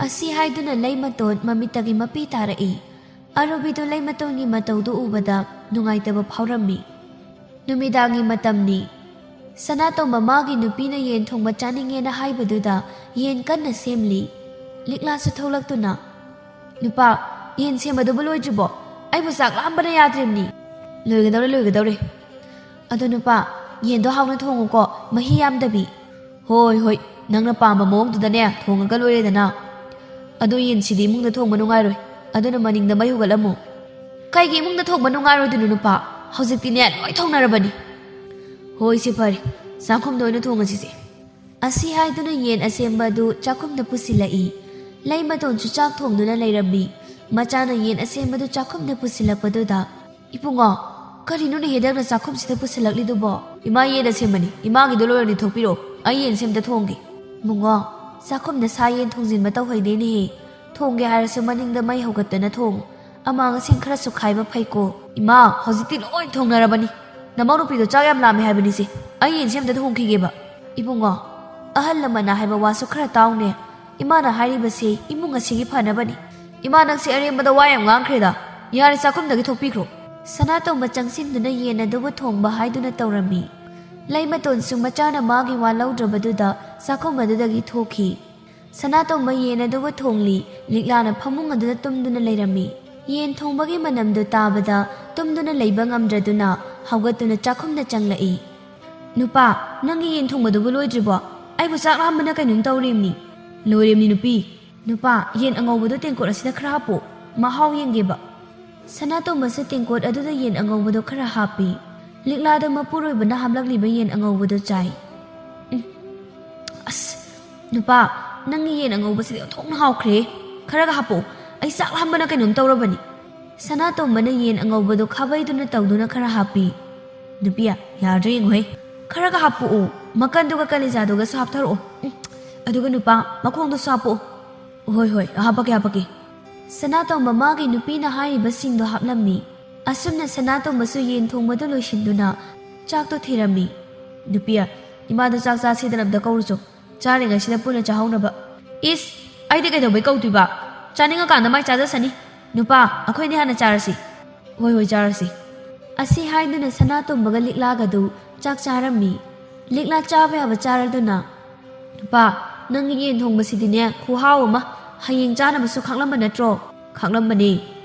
ꯑꯁꯤ ꯍꯥꯏꯗꯨꯅ ꯂꯩꯃꯇꯣꯟ ꯃꯃꯤꯠꯇꯒꯤ ꯃꯄꯤ ꯇꯥꯔꯛꯏ꯫ ꯑꯔꯨꯕꯤꯗꯨ ꯂꯩꯃꯇꯣꯟꯒꯤ ꯃꯇꯧꯗꯨ ꯎꯕꯗ ꯅꯨꯡꯉꯥꯏꯇꯕ ꯐꯥꯎꯔꯝꯃꯤ꯫ ꯅꯨꯃꯤꯗꯥꯡꯒꯤ ꯃꯇꯝꯅꯤ꯫ ꯁꯅꯥꯇꯣꯝꯕ ꯃꯥꯒꯤ ꯅꯨꯄꯤꯅ ꯌꯦꯟ ꯊꯣꯡꯕ ꯆꯥꯅꯤꯡꯉꯦꯅ ꯍꯥꯏꯕꯗꯨꯗ ꯌꯦꯟ ꯀꯟꯅ ꯁꯦꯝꯂꯤ꯫ ꯂꯤꯛꯂꯥꯁꯨ ꯊꯣꯛꯂꯛꯇꯨꯅ, "ꯅꯨꯄꯥ, ꯌꯦꯟ ꯁꯦꯝꯕꯗꯨꯕꯨ ꯂꯣꯏꯗ꯭ꯔꯤꯕꯣ? ꯑꯩꯕꯨ ꯆꯥꯛ ꯂꯥꯝꯕꯅ ꯌꯥꯗ꯭ꯔꯤꯕꯅꯤ꯫" "ꯂꯣꯏꯒꯗꯧꯔꯦ, ꯂꯣꯏꯒꯗꯧꯔꯦ꯫ ꯑꯗꯣ ꯅꯨꯄꯥ, ꯌꯦꯟꯗꯣ ꯍꯥꯎꯅ ꯊꯣꯡꯉꯨꯀꯣ, ꯃꯍꯤ ꯌꯥꯝꯗꯕꯤ꯫" "ꯍꯣꯏ, ꯍꯣꯏ, ꯅꯪꯅ ꯄꯥꯝꯕ ꯃꯑꯣꯡꯗꯨꯗꯅꯦ ꯊꯣꯡꯉꯒ ꯂꯣꯏꯔꯦꯗꯅ꯫ ꯑꯗꯣ ꯌꯦꯟꯁꯤꯗꯤ ꯏꯃꯨꯡꯗ ꯊꯣꯡꯕ ꯅꯨꯡꯉꯥꯏꯔꯣꯏ, ꯑꯗꯨꯅ ꯃꯅꯤꯡꯗ ꯃꯩ ꯍꯧꯒꯠꯂꯝꯃꯨ꯫ ꯀꯩꯒꯤ ꯏꯃꯨꯡꯗ ꯊꯣꯡꯕ ꯅꯨꯡꯉꯥꯏꯔꯣꯏꯗꯣꯏꯅꯣ ꯅꯨꯄꯥ? ꯍꯧꯖꯤꯛꯇꯤꯅꯦ ꯂꯣꯏ ꯊꯣꯡꯅꯔꯕꯅꯤ꯫ ꯍꯣꯏ, ꯁꯤ ꯐꯔꯦ, ꯆꯥꯛꯈꯨꯝꯗ ꯑꯣꯏꯅ ꯊꯣꯡꯉꯁꯤꯁꯦ꯫ ꯑꯁꯤ ꯍꯥꯏꯗꯨꯅ ꯌꯦꯟ ꯑꯁꯦꯝꯕ ꯑꯗꯨ ꯆꯥꯛꯈꯨꯝꯗ ꯄꯨꯁꯤꯜꯂꯛꯏ꯫ ꯂꯩꯃꯇꯣꯟꯁꯨ ꯆꯥꯛ ꯊꯣꯡꯗꯨꯅ ꯂꯩꯔꯝꯃꯤ꯫ ꯃꯆꯥꯅ ꯌꯦꯟ ꯑꯁꯦꯝꯕꯗꯨ ꯆꯥꯛꯈꯨꯝꯗ ꯄꯨꯁꯤꯜꯂꯛꯄꯗꯨꯗ, "ꯏꯕꯨꯡꯉꯣ, ꯀꯔꯤꯅꯣꯅꯦ ꯍꯦꯗꯛꯅ ꯆꯥꯛꯈꯨꯝꯁꯤꯗ ꯄꯨꯁꯤꯜꯂꯛꯂꯤꯗꯨꯕꯣ?" "ꯏꯃꯥ, ꯌꯦꯟ ꯑꯁꯦꯝꯕꯅꯤ, ꯏꯃꯥꯒꯤꯗꯣ ꯂꯣꯏꯔꯅꯤ ꯊꯣꯛꯄꯤꯔꯣ, ꯑꯩ ꯌꯦꯟ ꯁꯦꯝꯇ ꯊꯣꯡꯒꯦ꯫" "ꯏꯕꯨꯡꯉꯣ, ꯆꯥꯛꯈꯨꯝꯗ ꯁꯥ ꯌꯦꯟ ꯊꯣꯡꯖꯤꯟꯕ ꯇꯧꯍꯩꯗꯦꯅꯦꯍꯦ꯫ ꯊꯣꯡꯒꯦ ꯍꯥꯏꯔꯁꯨ ꯃꯅꯤꯡꯗ ꯃꯩ ꯍꯧꯒꯠꯇꯅ ꯊꯣꯡꯉꯨ꯫ ꯑꯃꯥꯡ ꯑꯁꯦꯡ ꯈꯔ ꯁꯨꯈꯥꯏꯕ ꯐꯩꯀꯣ꯫" "ꯏꯃꯥ, ꯍꯧꯖꯤꯛꯇꯤ ꯂꯣꯏ ꯊꯣꯡꯅꯔꯕꯅꯤ꯫ ꯅꯃꯧ ꯅꯨꯄꯤꯗꯣ ꯆꯥꯛ ꯌꯥꯝ ꯂꯥꯝꯃꯦ ꯍꯥꯏꯕꯅꯤꯁꯦ꯫ ꯑꯩ ꯌꯦꯟ ꯁꯦꯝꯇ ꯊꯣꯡꯈꯤꯒꯦꯕ꯫" "ꯏꯕꯨꯡꯉꯣ, ꯑꯍꯜ ꯂꯃꯟꯅ ꯍꯥꯏꯕ ꯋꯥꯁꯨ ꯈꯔ ꯇꯥꯎꯅꯦ꯫ ꯏꯃꯥꯅ ꯍꯥꯏꯔꯤꯕꯁꯤ ꯏꯃꯨꯡ ꯑꯁꯤꯒꯤ ꯐꯅꯕꯅꯤ꯫" "ꯏꯃꯥ, ꯅꯪꯁꯦ ꯑꯔꯦꯝꯕꯗ ꯋꯥ ꯌꯥꯝ ꯉꯥꯡꯈ꯭ꯔꯦꯗ꯫ ꯌꯥꯔꯦ, ꯆꯥꯛꯈꯨꯝꯗꯒꯤ ꯊꯣꯛꯄꯤꯈ꯭ꯔꯣ꯫" ꯁꯅꯥꯇꯣꯝꯕ ꯆꯪꯁꯤꯟꯗꯨꯅ ꯌꯦꯟ ꯑꯗꯨꯕꯨ ꯊꯣꯡꯕ ꯍꯥꯏꯗꯨꯅ ꯇꯧꯔꯝꯃꯤ꯫ ꯂꯩꯃꯇꯣꯟꯁꯨ ꯃꯆꯥꯅ ꯃꯥꯒꯤ ꯋꯥ ꯂꯧꯗ꯭ꯔꯕꯗꯨꯗ ꯆꯥꯛꯈꯨꯝ ꯑꯗꯨꯗꯒꯤ ꯊꯣꯛꯈꯤ꯫ ꯁꯅꯥꯇꯣꯝꯕ ꯌꯦꯟ ꯑꯗꯨꯕꯨ ꯊꯣꯡꯂꯤ꯫ ꯂꯤꯛꯂꯥꯅ ꯐꯃꯨꯡ ꯑꯗꯨꯗ ꯇꯨꯝꯗꯨꯅ ꯂꯩꯔꯝꯃꯤ꯫ ꯌꯦꯟ ꯊꯣꯡꯕꯒꯤ ꯃꯅꯝꯗꯨ ꯇꯥꯕꯗ ꯇꯨꯝꯗꯨꯅ ꯂꯩꯕ ꯉꯝꯗ꯭ꯔꯗꯨꯅ ꯍꯧꯒꯠꯇꯨꯅ ꯆꯥꯛꯈꯨꯝꯗ ꯆꯪꯂꯛꯏ꯫ "ꯅꯨꯄꯥ, ꯅꯪꯒꯤ ꯌꯦꯟ ꯊꯣꯡꯕꯗꯨꯕꯨ ꯂꯣꯏꯗ꯭ꯔꯤꯕꯣ? ꯑꯩꯕꯨ ꯆꯥꯛ ꯂꯥꯝꯕꯅ ꯀꯩꯅꯣꯝ ꯇꯧꯔꯦꯃꯤ꯫" "ꯂꯣꯏꯔꯦꯃꯤ ꯅꯨꯄꯤ꯫ ꯅꯨꯄꯥ, ꯌꯦꯟ ꯑꯉꯧꯕꯗꯣ ꯇꯦꯡꯀꯣꯠ ꯑꯁꯤꯗ ꯈꯔ ꯍꯥꯞꯄꯣ, ꯃꯍꯥꯎ ꯌꯦꯡꯒꯦꯕ꯫" ꯁꯅꯥꯇꯣꯝꯕꯁꯨ ꯇꯦꯡꯀꯣꯠ ꯑꯗꯨꯗ ꯌꯦꯟ ꯑꯉꯧꯕꯗꯣ ꯈꯔ ꯍꯥꯞꯄꯤ꯫ ꯂꯤꯛꯂꯥꯗ ꯃꯄꯨꯔꯣꯏꯕꯅ ꯍꯥꯞꯂꯛꯂꯤꯕ ꯌꯦꯟ ꯑꯉꯧꯕꯗꯣ ꯆꯥꯏ꯫ "ꯎꯝ, ꯑꯁ, ꯅꯨꯄꯥ, ꯅꯪꯒꯤ ꯌꯦꯟ ꯑꯉꯧꯕꯁꯤꯗꯤ ꯑꯣꯟꯊꯣꯛꯅ ꯍꯥꯎꯈ꯭ꯔꯦ꯫ ꯈꯔꯒ ꯍꯥꯞꯄꯣ, ꯑꯩ ꯆꯥꯛ ꯂꯥꯝꯕꯅ ꯀꯩꯅꯣꯝ ꯇꯧꯔꯕꯅꯤ꯫" ꯁꯅꯥꯇꯣꯝꯕꯅ ꯌꯦꯟ ꯑꯉꯧꯕꯗꯣ ꯈꯥꯕꯩꯗꯨꯅ ꯇꯧꯗꯨꯅ ꯈꯔ ꯍꯥꯞꯄꯤ꯫ "ꯅꯨꯄꯤ, ꯌꯥꯗ꯭ꯔꯥ ꯌꯦꯡꯉꯨꯍꯦ꯫ ꯈꯔꯒ ꯍꯥꯞꯄꯛꯑꯣ, ꯃꯀꯟꯗꯨꯒ ꯀꯂꯦꯖꯥꯗꯨꯒꯁꯨ ꯍꯥꯞꯊꯔꯛꯑꯣ꯫ ꯎꯝ, ꯑꯗꯨꯒ ꯅꯨꯄꯥ, ꯃꯈꯣꯡꯗꯨꯁꯨ ꯍꯥꯞꯄꯛꯑꯣ꯫" "ꯍꯣꯏ, ꯍꯣꯏ, ꯍꯥꯞꯄꯛꯀꯦ, ꯍꯥꯞꯄꯛꯀꯦ꯫" ꯁꯅꯥꯇꯣꯝꯕ ꯃꯥꯒꯤ ꯅꯨꯄꯤꯅ ꯍꯥꯏꯔꯤꯕꯁꯤꯡꯗꯣ ꯍꯥꯞꯂꯝꯃꯤ꯫ ꯑꯁꯨꯝꯅ ꯁꯅꯥꯇꯣꯝꯕꯁꯨ ꯌꯦꯟ ꯊꯣꯡꯕꯗꯨ ꯂꯣꯏꯁꯤꯟꯗꯨꯅ ꯆꯥꯛꯇꯣ ꯊꯤꯔꯝꯃꯤ꯫ "ꯅꯨꯄꯤ, ꯏꯃꯥꯗꯣ ꯆꯥꯛ ꯆꯥꯁꯤꯗꯅ ꯑꯝꯇ ꯀꯧꯔꯨꯆꯣ, ꯆꯥꯔꯤꯉꯩꯁꯤꯗ ꯄꯨꯟꯅ ꯆꯥꯍꯧꯅꯕ꯫" "ꯏꯁ, ꯑꯩꯗꯤ ꯀꯩꯗꯧꯕꯩ ꯀꯧꯗꯣꯏꯕ? ꯆꯥꯅꯤꯡꯉꯀꯥꯟꯗ ꯃꯥꯏ ꯆꯥꯖꯁꯅꯤ꯫ ꯅꯨꯄꯥ, ꯑꯩꯈꯣꯏꯅꯤ ꯍꯥꯟꯅ ꯆꯥꯔꯁꯤ꯫" "ꯍꯣꯏ, ꯍꯣꯏ, ꯆꯥꯔꯁꯤ꯫" ꯑꯁꯤ ꯍꯥꯏꯗꯨꯅ ꯁꯅꯥꯇꯣꯝꯕꯒ ꯂꯤꯛꯂꯥꯒꯗꯨ ꯆꯥꯛ ꯆꯥꯔꯝꯃꯤ꯫ ꯂꯤꯛꯂꯥ ꯆꯥꯕ ꯌꯥꯕ ꯆꯥꯔꯗꯨꯅ, "ꯅꯨꯄꯥ, ꯅꯪꯒꯤ ꯌꯦꯟ ꯊꯣꯡꯕꯁꯤꯗꯤꯅꯦ ꯈꯨꯍꯥꯎ ꯑꯃ, ꯍꯌꯦꯡ ꯆꯥꯅꯕꯁꯨ ꯈꯥꯛꯂꯝꯕ ꯅꯠꯇ꯭ꯔꯣ?" "ꯈꯥꯛꯂꯝꯕꯅꯦ꯫"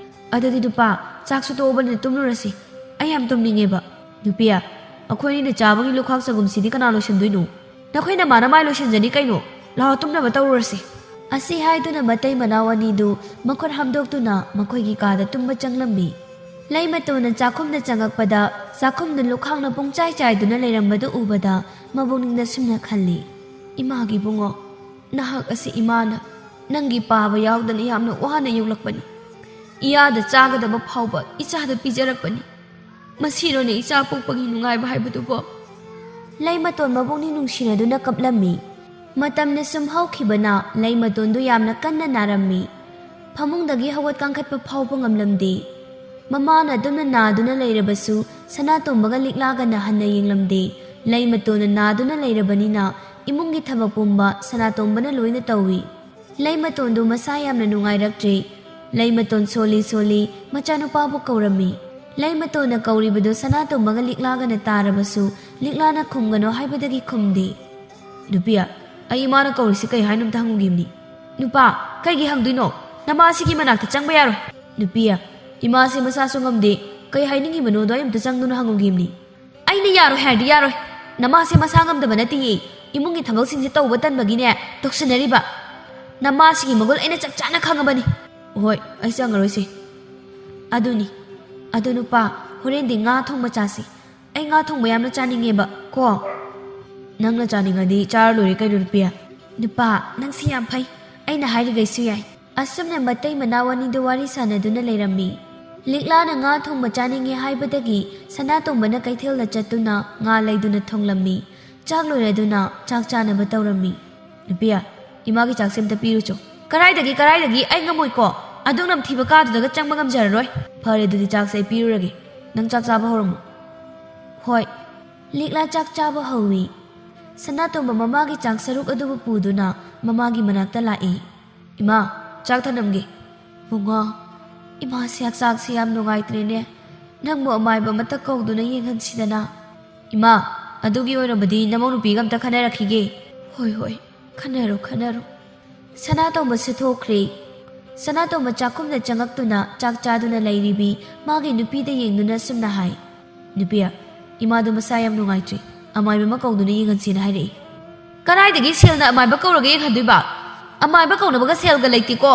"ꯑꯗꯨꯗꯤ ꯅꯨꯄꯥ, ꯆꯥꯛꯁꯨ ꯇꯣꯛꯑꯕꯅꯤꯅ ꯇꯨꯝꯂꯨꯔꯁꯤ, ꯑꯩ ꯌꯥꯝ ꯇꯨꯝꯅꯤꯡꯉꯦꯕ꯫" "ꯅꯨꯄꯤ, ꯑꯩꯈꯣꯏꯅꯤꯅ ꯆꯥꯕꯒꯤ ꯂꯨꯈꯥꯛ ꯆꯒꯨꯝꯁꯤꯗꯤ ꯀꯅꯥ ꯂꯣꯏꯁꯤꯟꯗꯣꯏꯅꯣ?" "ꯅꯈꯣꯏ ꯅꯃꯥꯅ ꯃꯥꯏ ꯂꯣꯏꯁꯤꯟꯖꯅꯤ ꯀꯩꯅꯣ꯫ ꯂꯥꯛꯑꯣ, ꯇꯨꯝꯅꯕ ꯇꯧꯔꯨꯔꯁꯤ꯫" ꯑꯁꯤ ꯍꯥꯏꯗꯨꯅ ꯃꯇꯩ ꯃꯅꯥꯎ ꯑꯅꯤꯗꯨ ꯃꯈꯨꯠ ꯍꯥꯝꯗꯣꯛꯇꯨꯅ ꯃꯈꯣꯏꯒꯤ ꯀꯥꯗ ꯇꯨꯝꯕ ꯆꯪꯂꯝꯃꯤ꯫ ꯂꯩꯃꯇꯣꯟꯅ ꯆꯥꯛꯈꯨꯝꯗ ꯆꯪꯉꯛꯄꯗ ꯆꯥꯛꯈꯨꯝꯗꯨ ꯂꯨꯈꯥꯡꯅ ꯄꯨꯡꯆꯥꯏ ꯆꯥꯏꯗꯨꯅ ꯂꯩꯔꯝꯕꯗꯨ ꯎꯕꯗ ꯃꯕꯨꯛꯅꯤꯡꯗ ꯁꯨꯝꯅ ꯈꯜꯂꯤ, "ꯏꯃꯥꯒꯤ ꯏꯕꯨꯡꯉꯣ, ꯅꯍꯥꯛ ꯑꯁꯤ ꯏꯃꯥꯅ ꯅꯪꯒꯤ ꯄꯥꯕ ꯌꯥꯎꯗꯅ ꯌꯥꯝꯅ ꯋꯥꯅ ꯌꯣꯛꯂꯛꯄꯅꯤ꯫ ꯏꯌꯥꯗ ꯆꯥꯒꯗꯕ ꯐꯥꯎꯕ ꯏꯆꯥꯗ ꯄꯤꯖꯔꯛꯄꯅꯤ꯫ ꯃꯁꯤꯔꯣꯅꯦ ꯏꯆꯥ ꯄꯣꯛꯄꯒꯤ ꯅꯨꯡꯉꯥꯏꯕ ꯍꯥꯏꯕꯗꯨꯕꯣ?" ꯂꯩꯃꯇꯣꯟ ꯃꯕꯨꯛꯅꯤꯡ ꯅꯨꯡꯁꯤꯅꯗꯨꯅ ꯀꯞꯂꯝꯃꯤ꯫ ꯃꯇꯝꯅ ꯁꯨꯝ ꯍꯧꯈꯤꯕꯅ ꯂꯩꯃꯇꯣꯟꯗꯨ ꯌꯥꯝꯅ ꯀꯟꯅ ꯅꯥꯔꯝꯃꯤ꯫ ꯐꯃꯨꯡꯗꯒꯤ ꯍꯧꯒꯠ ꯀꯥꯡꯈꯠꯄ ꯐꯥꯎꯕ ꯉꯝꯂꯝꯗꯦ꯫ ꯃꯃꯥꯅ ꯑꯗꯨꯝꯅ ꯅꯥꯗꯨꯅ ꯂꯩꯔꯕꯁꯨ ꯁꯅꯥꯇꯣꯝꯕꯒ ꯂꯤꯛꯂꯥꯒꯅ ꯍꯟꯅ ꯌꯦꯡꯂꯝꯗꯦ꯫ ꯂꯩꯃꯇꯣꯟꯅ ꯅꯥꯗꯨꯅ ꯂꯩꯔꯕꯅꯤꯅ ꯏꯃꯨꯡꯒꯤ ꯊꯕꯛ ꯄꯨꯝꯕ ꯁꯅꯥꯇꯣꯝꯕꯅ ꯂꯣꯏꯅ ꯇꯧꯏ꯫ ꯂꯩꯃꯇꯣꯟꯗꯨ ꯃꯁꯥ ꯌꯥꯝꯅ ꯅꯨꯡꯉꯥꯏꯔꯛꯇ꯭ꯔꯦ꯫ ꯂꯩꯃꯇꯣꯟ ꯁꯣꯜꯂꯤ ꯁꯣꯜꯂꯤ ꯃꯆꯥꯅꯨꯄꯥꯕꯨ ꯀꯧꯔꯝꯃꯤ꯫ ꯂꯩꯃꯇꯣꯟꯅ ꯀꯧꯔꯤꯕꯗꯨ ꯁꯅꯥꯇꯣꯝꯕꯒ ꯂꯤꯛꯂꯥꯒꯅ ꯇꯥꯔꯕꯁꯨ ꯂꯤꯛꯂꯥꯅ ꯈꯨꯝꯒꯅꯣ ꯍꯥꯏꯕꯗꯒꯤ ꯈꯨꯝꯗꯦ꯫ "ꯅꯨꯄꯤ, ꯑꯩ ꯏꯃꯥꯅ ꯀꯧꯔꯤꯁꯤ ꯀꯩ ꯍꯥꯏꯅꯣ ꯑꯝꯇ ꯍꯪꯉꯨꯒꯤꯕꯅꯤ꯫" "ꯅꯨꯄꯥ, ꯀꯩꯒꯤ ꯍꯪꯗꯣꯏꯅꯣ? ꯅꯃꯥꯁꯤꯒꯤ ꯃꯅꯥꯛꯇ ꯆꯪꯕ ꯌꯥꯔꯣꯏ꯫" "ꯅꯨꯄꯤ, ꯏꯃꯥꯁꯤ ꯃꯁꯥꯁꯨ ꯉꯝꯗꯦ, ꯀꯩ ꯍꯥꯏꯅꯤꯡꯉꯤꯕꯅꯣꯗꯣ ꯑꯩ ꯑꯝꯇ ꯆꯪꯗꯨꯅ ꯍꯪꯉꯨꯒꯤꯕꯅꯤ꯫" "ꯑꯩꯅ ꯌꯥꯔꯣꯏ ꯍꯥꯏꯔꯗꯤ ꯌꯥꯔꯣꯏ꯫ ꯅꯃꯥꯁꯦ ꯃꯁꯥ ꯉꯝꯗꯕ ꯅꯠꯇꯦꯌꯦ, ꯏꯃꯨꯡꯒꯤ ꯊꯕꯛꯁꯤꯡꯁꯦ ꯇꯧꯕ ꯇꯟꯕꯒꯤꯅꯦ ꯇꯧꯁꯟꯅꯔꯤꯕ꯫ ꯅꯃꯥꯁꯤꯒꯤ ꯃꯒꯨꯟ ꯑꯩꯅ ꯆꯞ ꯆꯥꯅ ꯈꯪꯉꯕꯅꯤ꯫" "ꯍꯣꯏ, ꯑꯩ ꯆꯪꯉꯔꯣꯏꯁꯦ꯫ ꯑꯗꯨꯅꯤ꯫ ꯑꯗꯣ ꯅꯨꯄꯥ, ꯍꯣꯔꯦꯟꯗꯤ ꯉꯥ ꯊꯣꯡꯕ ꯆꯥꯁꯤ꯫ ꯑꯩ ꯉꯥ ꯊꯣꯡꯕ ꯌꯥꯝꯅ ꯆꯥꯅꯤꯡꯉꯦꯕ ꯀꯣ꯫" "ꯅꯪꯅ ꯆꯥꯅꯤꯡꯉꯗꯤ ꯆꯥꯔ ꯂꯣꯏꯔꯦ ꯀꯩꯅꯣ, ꯅꯨꯄꯤ꯫" "ꯅꯨꯄꯥ, ꯅꯪꯁꯤ ꯌꯥꯝ ꯐꯩ꯫ ꯑꯩꯅ ꯍꯥꯏꯔꯤꯈꯩꯁꯨ ꯌꯥꯏ꯫" ꯑꯁꯨꯝꯅ ꯃꯇꯩ ꯃꯅꯥꯎ ꯑꯅꯤꯗꯨ ꯋꯥꯔꯤ ꯁꯥꯟꯅꯗꯨꯅ ꯂꯩꯔꯝꯃꯤ꯫ ꯂꯤꯛꯂꯥꯅ ꯉꯥ ꯊꯣꯡꯕ ꯆꯥꯅꯤꯡꯉꯦ ꯍꯥꯏꯕꯗꯒꯤ ꯁꯅꯥꯇꯣꯝꯕꯅ ꯀꯩꯊꯦꯜꯗ ꯆꯠꯇꯨꯅ ꯉꯥ ꯂꯩꯗꯨꯅ ꯊꯣꯡꯂꯝꯃꯤ꯫ ꯆꯥꯛ ꯂꯣꯏꯔꯗꯨꯅ ꯆꯥꯛ ꯆꯥꯅꯕ ꯇꯧꯔꯝꯃꯤ꯫ "ꯅꯨꯄꯤ, ꯏꯃꯥꯒꯤ ꯆꯥꯛꯁꯦ ꯑꯝꯇ ꯄꯤꯔꯨꯆꯣ꯫" "ꯀꯔꯥꯏꯗꯒꯤ, ꯀꯔꯥꯏꯗꯒꯤ? ꯑꯩ ꯉꯝꯃꯣꯏꯀꯣ꯫ ꯑꯗꯨꯛ ꯅꯝꯊꯤꯕ ꯀꯥꯗꯨꯗꯒ ꯆꯪꯕ ꯉꯝꯖꯔꯔꯣꯏ꯫" "ꯐꯔꯦ, ꯑꯗꯨꯗꯤ ꯆꯥꯛꯁꯦ ꯑꯩ ꯄꯤꯔꯨꯔꯒꯦ꯫ ꯅꯪ ꯆꯥꯛ ꯆꯥꯕ ꯍꯧꯔꯝꯃꯣ꯫" "ꯍꯣꯏ꯫" ꯂꯤꯛꯂꯥ ꯆꯥꯛ ꯆꯥꯕ ꯍꯧꯏ꯫ ꯁꯅꯥꯇꯣꯝꯕ ꯃꯃꯥꯒꯤ ꯆꯥꯛ ꯁꯔꯨꯛ ꯑꯗꯨꯕꯨ ꯄꯨꯗꯨꯅ ꯃꯃꯥꯒꯤ ꯃꯅꯥꯛꯇ ꯂꯥꯛꯏ꯫ "ꯏꯃꯥ, ꯆꯥꯛ ꯊꯅꯝꯒꯦ꯫" "ꯕꯨꯡꯉꯣ, ꯏꯃꯥꯁꯦ ꯍꯛꯆꯥꯡꯁꯦ ꯌꯥꯝ ꯅꯨꯡꯉꯥꯏꯇ꯭ꯔꯦꯅꯦ꯫ ꯅꯪꯕꯨ ꯑꯃꯥꯏꯕ ꯑꯃꯇ ꯀꯧꯗꯨꯅ ꯌꯦꯡꯍꯟꯁꯤꯗꯅ꯫" "ꯏꯃꯥ, ꯑꯗꯨꯒꯤ ꯑꯣꯏꯔꯕꯗꯤ ꯅꯃꯧ ꯅꯨꯄꯤꯒ ꯑꯝꯇ ꯈꯟꯅꯔꯛꯈꯤꯒꯦ꯫" "ꯍꯣꯏ, ꯍꯣꯏ, ꯈꯟꯅꯔꯣ, ꯈꯟꯅꯔꯣ꯫" ꯁꯅꯥꯇꯣꯝꯕꯁꯨ ꯊꯣꯛꯈ꯭ꯔꯦ꯫ ꯁꯅꯥꯇꯣꯝꯕ ꯆꯥꯛꯈꯨꯝꯗ ꯆꯪꯉꯛꯇꯨꯅ ꯆꯥꯛ ꯆꯥꯗꯨꯅ ꯂꯩꯔꯤꯕꯤ ꯃꯥꯒꯤ ꯅꯨꯄꯤꯗ ꯌꯦꯡꯗꯨꯅ ꯁꯨꯝꯅ ꯍꯥꯏ, "ꯅꯨꯄꯤ, ꯏꯃꯥꯗꯣ ꯃꯁꯥ ꯌꯥꯝ ꯅꯨꯡꯉꯥꯏꯇ꯭ꯔꯤ, ꯑꯃꯥꯏꯕ ꯑꯃ ꯀꯧꯗꯨꯅ ꯌꯦꯡꯍꯟꯁꯦꯅ ꯍꯥꯏꯔꯛꯏ꯫" "ꯀꯗꯥꯏꯗꯒꯤ ꯁꯦꯜꯅ ꯑꯃꯥꯏꯕ ꯀꯧꯔꯒ ꯌꯦꯡꯍꯟꯗꯣꯏꯕ? ꯑꯃꯥꯏꯕ ꯀꯧꯅꯕꯒ ꯁꯦꯜꯒ ꯂꯩꯇꯦꯀꯣ꯫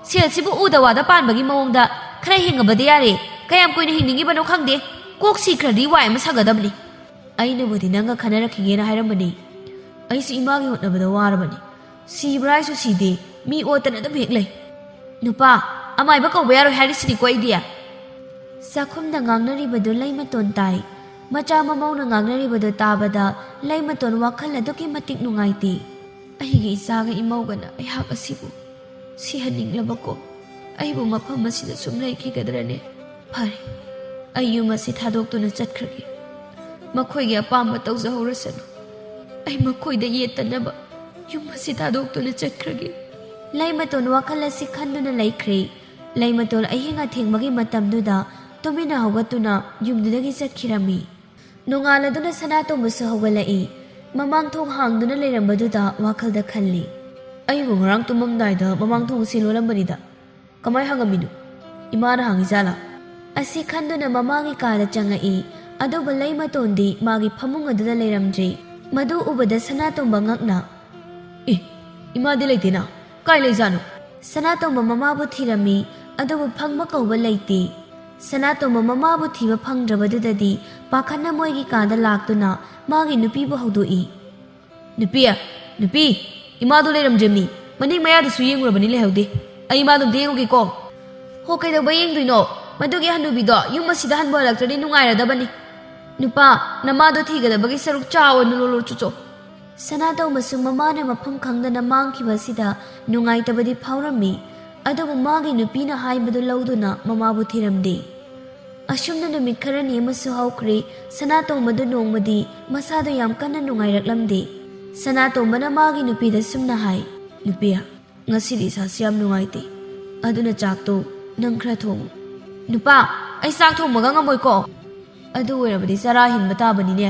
ꯁꯦꯜꯁꯤꯕꯨ ꯎꯗ ꯋꯥꯗ ꯄꯥꯟꯕꯒꯤ ꯃꯑꯣꯡꯗ ꯈꯔ ꯍꯤꯡꯉꯕꯗꯤ ꯌꯥꯔꯦ꯫ ꯀꯌꯥꯝ ꯀꯨꯏꯅ ꯍꯤꯡꯅꯤꯡꯉꯤꯕꯅꯣ ꯈꯪꯗꯦ꯫ ꯀꯣꯛ ꯁꯤꯈ꯭ꯔꯗꯤ ꯋꯥꯏ ꯑꯃ ꯁꯪꯒꯗꯕꯅꯤ꯫ ꯑꯩꯅꯕꯨꯗꯤ ꯅꯪꯒ ꯈꯟꯅꯔꯛꯈꯤꯒꯦꯅ ꯍꯥꯏꯔꯝꯕꯅꯤ꯫ ꯑꯩꯁꯨ ꯏꯃꯥꯒꯤ ꯍꯣꯠꯅꯕꯗ ꯋꯥꯔꯕꯅꯤ꯫ ꯁꯤꯕ꯭ꯔꯥ ꯍꯥꯏꯁꯨ ꯁꯤꯗꯦ, ꯃꯤ ꯑꯣꯠꯇꯅ ꯑꯗꯨꯝ ꯍꯦꯛ ꯂꯩ꯫ ꯅꯨꯄꯥ, ꯑꯃꯥꯏꯕ ꯀꯧꯕ ꯌꯥꯔꯣꯏ ꯍꯥꯏꯔꯤꯁꯤꯗꯤꯀꯣ ꯑꯩꯗꯤ꯫ ꯆꯥꯛꯈꯨꯝꯗ ꯉꯥꯡꯅꯔꯤꯕꯗꯨ ꯂꯩꯃꯇꯣꯟ ꯇꯥꯏ꯫ ꯃꯆꯥ ꯃꯃꯧꯅ ꯉꯥꯡꯅꯔꯤꯕꯗꯨ ꯇꯥꯕꯗ ꯂꯩꯃꯇꯣꯟ ꯋꯥꯈꯜ ꯑꯗꯨꯛꯀꯤ ꯃꯇꯤꯛ ꯅꯨꯡꯉꯥꯏꯇꯦ꯫ ꯑꯩꯒꯤ ꯏꯆꯥꯒ ꯏꯃꯧꯒꯅ ꯑꯩꯍꯥꯛ ꯑꯁꯤꯕꯨ ꯁꯤꯍꯟꯅꯤꯡꯂꯕꯀꯣ꯫ ꯑꯩꯕꯨ ꯃꯐꯝ ꯑꯁꯤꯗ ꯁꯨꯝ ꯂꯩꯈꯤꯒꯗ꯭ꯔꯅꯦ? ꯐꯔꯦ, ꯑꯩ ꯌꯨꯝ ꯑꯁꯤ ꯊꯥꯗꯣꯛꯇꯨꯅ ꯆꯠꯈ꯭ꯔꯒꯦ꯫ ꯃꯈꯣꯏꯒꯤ ꯑꯄꯥꯝꯕ ꯇꯧꯖꯍꯧꯔꯁꯅꯨ꯫ ꯑꯩ ꯃꯈꯣꯏꯗ ꯌꯦꯠꯇꯅꯕ ꯌꯨꯝ ꯑꯁꯤ ꯊꯥꯗꯣꯛꯇꯨꯅ ꯆꯠꯈ꯭ꯔꯒꯦ꯫ ꯂꯩꯃꯇꯣꯟ ꯋꯥꯈꯜ ꯑꯁꯤ ꯈꯟꯗꯨꯅ ꯂꯩꯈ꯭ꯔꯦ꯫ ꯂꯩꯃꯇꯣꯟ ꯑꯍꯤꯡ ꯑꯊꯦꯡꯕꯒꯤ ꯃꯇꯝꯗꯨꯗ ꯇꯨꯃꯤꯟꯅ ꯍꯧꯒꯠꯇꯨꯅ ꯌꯨꯝꯗꯨꯗꯒꯤ ꯆꯠꯈꯤꯔꯝꯃꯤ꯫ ꯅꯣꯡꯉꯥꯜꯂꯗꯨꯅ ꯁꯅꯥꯇꯣꯝꯕꯁꯨ ꯍꯧꯒꯠꯂꯛꯏ꯫ ꯃꯃꯥꯡ ꯊꯣꯡ ꯍꯥꯡꯗꯨꯅ ꯂꯩꯔꯝꯕꯗꯨꯗ ꯋꯥꯈꯜꯗ ꯈꯜꯂꯤ꯫ "ꯑꯩꯕꯨ ꯉꯔꯥꯡ ꯇꯨꯝꯃꯝꯗꯥꯏꯗ ꯃꯃꯥꯡ ꯊꯣꯡ ꯑꯁꯤ ꯂꯣꯜꯂꯝꯕꯅꯤꯗ꯫ ꯀꯃꯥꯏ ꯍꯥꯡꯉꯝꯃꯤꯅꯣ? ꯏꯃꯥꯅ ꯍꯥꯡꯉꯤꯖꯥꯠꯂꯥ?" ꯑꯁꯤ ꯈꯟꯗꯨꯅ ꯃꯃꯥꯒꯤ ꯀꯥꯗ ꯆꯪꯉꯛꯏ꯫ ꯑꯗꯨꯕꯨ ꯂꯩꯃꯇꯣꯟꯗꯤ ꯃꯥꯒꯤ ꯐꯃꯨꯡ ꯑꯗꯨꯗ ꯂꯩꯔꯝꯗ꯭ꯔꯦ꯫ ꯃꯗꯨ ꯎꯕꯗ ꯁꯅꯥꯇꯣꯝꯕ ꯉꯛꯅ, "ꯑꯦ, ꯏꯃꯥꯗꯤ ꯂꯩꯇꯦꯅ꯫ ꯀꯥꯏ ꯂꯩꯖꯥꯠꯅꯣ?" ꯁꯅꯥꯇꯣꯝꯕ ꯃꯃꯥꯕꯨ ꯊꯤꯔꯝꯃꯤ, ꯑꯗꯨꯕꯨ ꯐꯪꯕ ꯀꯧꯕ ꯂꯩꯇꯦ꯫ ꯁꯅꯥꯇꯣꯝꯕ ꯃꯃꯥꯕꯨ ꯊꯤꯕ ꯐꯪꯗ꯭ꯔꯕꯗꯨꯗꯗꯤ ꯄꯥꯈꯠꯅ ꯃꯣꯏꯒꯤ ꯀꯥꯗ ꯂꯥꯛꯇꯨꯅ ꯃꯥꯒꯤ ꯅꯨꯄꯤꯕꯨ ꯍꯧꯗꯣꯛꯏ꯫ "ꯅꯨꯄꯤ, ꯅꯨꯄꯤ, ꯏꯃꯥꯗꯣ ꯂꯩꯔꯝꯗ꯭ꯔꯦꯃꯤ꯫ ꯃꯅꯤꯡ ꯃꯌꯥꯗꯁꯨ ꯌꯦꯡꯉꯨꯔꯕꯅꯤ, ꯂꯩꯍꯧꯗꯦ꯫ ꯑꯩ ꯏꯃꯥꯗꯣ ꯑꯝꯇ ꯌꯦꯡꯉꯨꯒꯦꯀꯣ꯫" "ꯍꯣ, ꯀꯩꯗꯧꯕ ꯌꯦꯡꯗꯣꯏꯅꯣ? ꯃꯗꯨꯒꯤ ꯍꯅꯨꯕꯤꯗꯣ ꯌꯨꯝ ꯑꯁꯤꯗ ꯍꯟꯕ ꯍꯜꯂꯛꯇ꯭ꯔꯗꯤ ꯅꯨꯡꯉꯥꯏꯔꯗꯕꯅꯤ꯫ ꯅꯨꯄꯥ, ꯅꯃꯥꯗꯣ ꯊꯤꯒꯗꯕꯒꯤ ꯁꯔꯨꯛ ꯆꯥ ꯑꯣꯏꯅ ꯂꯣꯜꯂꯣ ꯆꯨꯆꯣ꯫" ꯁꯅꯥꯇꯣꯝꯕꯁꯨ ꯃꯃꯥꯅ ꯃꯐꯝ ꯈꯪꯗꯅ ꯃꯥꯡꯈꯤꯕ ꯑꯁꯤꯗ ꯅꯨꯡꯉꯥꯏꯇꯕꯗꯤ ꯐꯥꯎꯔꯝꯃꯤ꯫ ꯑꯗꯨꯕꯨ ꯃꯥꯒꯤ ꯅꯨꯄꯤꯅ ꯍꯥꯏꯕꯗꯨ ꯂꯧꯗꯨꯅ ꯃꯃꯥꯕꯨ ꯊꯤꯔꯝꯗꯦ꯫ ꯑꯁꯨꯝꯅ ꯅꯨꯃꯤꯠ ꯈꯔꯅꯤ ꯑꯃꯁꯨ ꯍꯧꯈ꯭ꯔꯦ꯫ ꯁꯅꯥꯇꯣꯝꯕꯗꯨ ꯅꯣꯡꯃꯗꯤ ꯃꯁꯥꯗꯨ ꯌꯥꯝ ꯀꯟꯅ ꯅꯨꯡꯉꯥꯏꯔꯛꯂꯝꯗꯦ꯫ ꯁꯅꯥꯇꯣꯝꯕꯅ ꯃꯥꯒꯤ ꯅꯨꯄꯤꯗ ꯁꯨꯝꯅ ꯍꯥꯏ, "ꯅꯨꯄꯤ, ꯉꯁꯤꯗꯤ ꯏꯁꯥꯁꯤ ꯌꯥꯝ ꯅꯨꯡꯉꯥꯏꯇꯦ꯫ ꯑꯗꯨꯅ ꯆꯥꯛꯇꯨ ꯅꯪ ꯈꯔ ꯊꯣꯡꯉꯨ꯫" "ꯅꯨꯄꯥ, ꯑꯩ ꯆꯥꯛ ꯊꯣꯡꯕꯒ ꯉꯝꯃꯣꯏꯀꯣ꯫" "ꯑꯗꯨ ꯑꯣꯏꯔꯕꯗꯤ ꯆꯔꯥ ꯍꯦꯟꯕ ꯇꯥꯕꯅꯤꯅꯦ꯫"